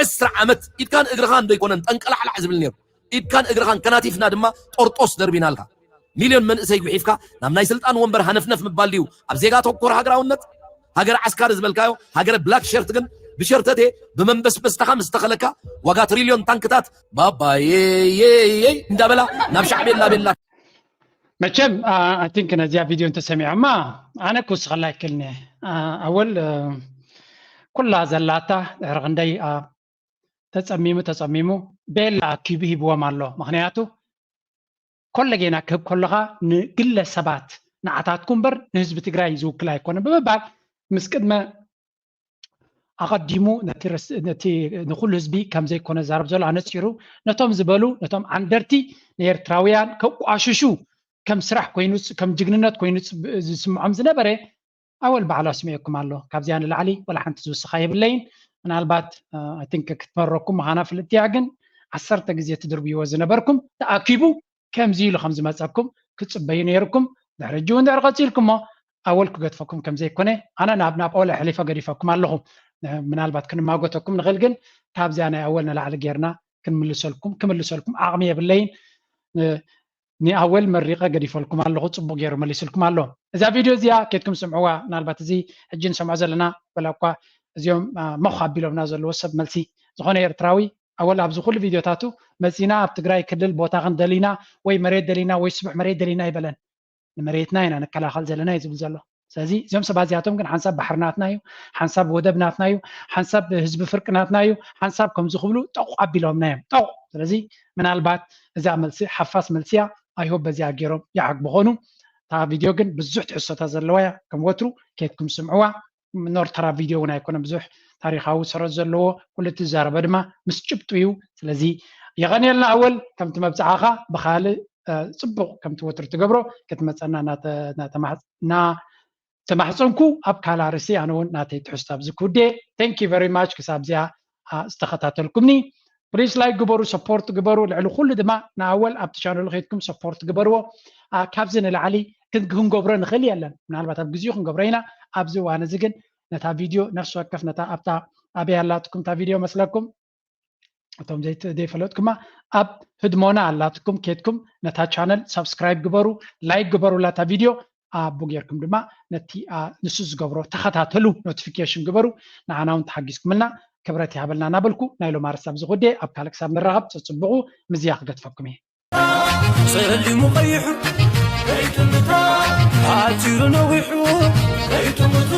ዕስራ ዓመት ኢድካን እግርኻን ዶ ኣይኮነን ጠንቀላዕላዕ ዝብል ነይሩ? ኢድካን እግርኻን ከናቲፍና ድማ ጦርጦስ ደርቢናልካ። ሚልዮን መንእሰይ ጉሒፍካ ናብ ናይ ስልጣን ወንበር ሃነፍነፍ ምባል ድዩ ኣብ ዜጋ ተኮር ሃገራውነት? ሃገር ዓስካሪ ዝበልካዮ፣ ሃገረ ብላክ ሸርት ግን ብሸርተቴ ብመንበስበስታኻ ምስ ተኸለካ ዋጋ ትሪልዮን ታንክታት ባባየየየይ እንዳበላ ናብ ሻዕቤላ ቤላ። መቸም ኣይ ቲንክ ነዚኣ ቪድዮ እንተሰሚዖማ ኣነ ክውስኸላ ይክልኒ። ኣወል ኩላ ዘላታ ድሕሪ ክንደይ ተፀሚሙ ተፀሚሙ ቤላ ኣኪቡ ሂብዎም ኣሎ። ምክንያቱ ኮለጌና ክህብ ከለካ ንግለ ሰባት ንዓታትኩም እምበር ንህዝቢ ትግራይ ዝውክል ኣይኮነ ብምባል ምስ ቅድመ ኣቐዲሙ ነቲ ንኩሉ ህዝቢ ከም ዘይኮነ ዛረብ ዘሎ ኣነፂሩ ነቶም ዝበሉ ነቶም ዓንደርቲ ንኤርትራውያን ከቋሽሹ ከም ስራሕ ኮይኑ ከም ጅግንነት ኮይኑ ዝስምዖም ዝነበረ ኣወል ባዕሉ ኣስሚዕኩም ኣሎ። ካብዚኣ ንላዕሊ ወላ ሓንቲ ዝውስኻ የብለይን። ምናልባት ኣይ ቲንክ ክትመረኩም ምዃና ፍልጥቲ እያ፣ ግን ዓሰርተ ግዜ ትድርብይዎ ዝነበርኩም ተኣኪቡ ከምዚ ኢሉ ከም ዝመፀኩም ክትፅበዩ ነይርኩም። ድሕሪ ሕጂ እውን ድሕሪ ቀፂልኩሞ ኣወል ክገድፈኩም ከም ዘይኮነ ኣነ ናብ ናብ ኣወል ኣሕሊፈ ገዲፈኩም ኣለኹ። ምናልባት ክንማጎተኩም ንኽእል፣ ግን ካብዚኣ ናይ ኣወል ንላዕሊ ጌርና ክንምልሰልኩም ክምልሰልኩም ዓቕሚ የብለይን። ንኣወል መሪቐ ገዲፈልኩም ኣለኹ፣ ፅቡቕ ገይሩ መሊስልኩም ኣሎ። እዛ ቪድዮ እዚኣ ኬድኩም ስምዕዋ። ምናልባት እዚ ሕጂ ንሰምዖ ዘለና ወላ እኳ እዚኦም መኽ ኣቢሎምና ዘለዎ ሰብ መልሲ ዝኾነ ኤርትራዊ ኣወል ኣብዚ ኩሉ ቪድዮታቱ መፂና ኣብ ትግራይ ክልል ቦታ ክንደሊና ወይ መሬት ደሊና ወይ ስቡሕ መሬት ደሊና ይበለን። ንመሬትና ኢና ንከላኸል ዘለና እዩ ዝብል ዘሎ። ስለዚ እዚኦም ሰባት እዚኣቶም ግን ሓንሳብ ባሕሪ ናትና እዩ፣ ሓንሳብ ወደብ ናትና እዩ፣ ሓንሳብ ህዝቢ ፍርቂ ናትና እዩ፣ ሓንሳብ ከምዚ ክብሉ ጠቑ ኣቢሎምና እዮም ጠቑ። ስለዚ ምናልባት እዛ መልሲ ሓፋስ መልሲ እያ። ኣይሆብ በዚኣ ገይሮም ይዓግቡ ኾኑ። እታ ቪድዮ ግን ብዙሕ ትሕዝቶታት ዘለዋ እያ። ከም ወትሩ ኬድኩም ስምዕዋ። ኖርተራ ቪድዮ እውን ኣይኮነን ብዙሕ ታሪኻዊ ሰረት ዘለዎ ኩሉ እቲ ዝዛረበ ድማ ምስ ጭብጡ እዩ። ስለዚ የቐንየልና ኣወል ከምቲ መብፅዓኻ ብካልእ ፅቡቕ ከምቲ ወትሩ ትገብሮ ክትመፀና እናተማሕፀንኩ ኣብ ካላ ርእሲ ኣነ እውን ናተይ ትሕዝቶ ኣብዚ ክውዴ። Thank you very much ክሳብ እዚኣ ዝተኸታተልኩምኒ። ፕሊስ ላይክ ግበሩ፣ ሰፖርት ግበሩ። ልዕሊ ኩሉ ድማ ንኣወል ኣብቲ ቻነሉ ከይድኩም ሰፖርት ግበርዎ። ካብዚ ንላዕሊ ክንገብሮ ንኽእል የለን። ምናልባት ኣብ ግዜኡ ክንገብሮ ኢና። ኣብዚ እዋን እዚ ግን ነታ ቪድዮ ነፍሲ ወከፍ ነታ ኣብታ ኣበይ ኣላትኩም እታ ቪድዮ መስለኩም እቶም ዘይፈለጥኩማ ኣብ ህድሞና ኣላትኩም ኬድኩም ነታ ቻነል ሳብስክራይብ ግበሩ፣ ላይክ ግበሩላ እታ ቪድዮ። ኣቡ ጌርኩም ድማ ነቲ ንሱ ዝገብሮ ተኸታተሉ፣ ኖቲፊኬሽን ግበሩ። ንዓና እውን ተሓጊዝኩምልና ክብረት ይሃበልና እናበልኩ ናይ ሎም ኣርስታ ብዝኹዴ ኣብ ካልእ ክሳብ ንራኸብ ፀፅብቑ። ምዝያ ክገድፈኩም እየ። ጸሊሙ ቀይሑ ከይትምታ ኣቲሩ ነዊሑ ከይትምቱ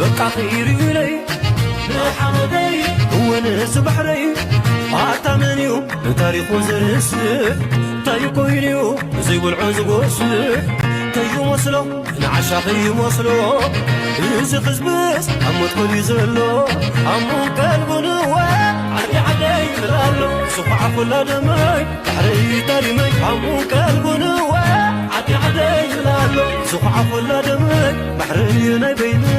በቃ ኸይርዩለይ ንሓመደይ እውን እዚ ባሕረይ ኣታ መን እዩ ንታሪኹ ዘርስዕ እንታይ ኮይኑ እዩ ዘይበልዖ ዝጎስዕ ከይመስሎ ንዓሻ ከይመስሎ እዚ ህዝብስ ኣብ ሞት ኮልዩ ዘሎ ኣሙን ቀልቡን እወ ዓዲ ዓደይ ይብል ኣሎ ዝኹዓ ኩላ ደመይ ባሕረይ ታሪመይ ኣሙን ቀልቡን እወ ዓዲ ዓደይ ይብል ኣሎ ዝኹዓ ኩላ ደመይ ባሕረይ ናይ በይነይ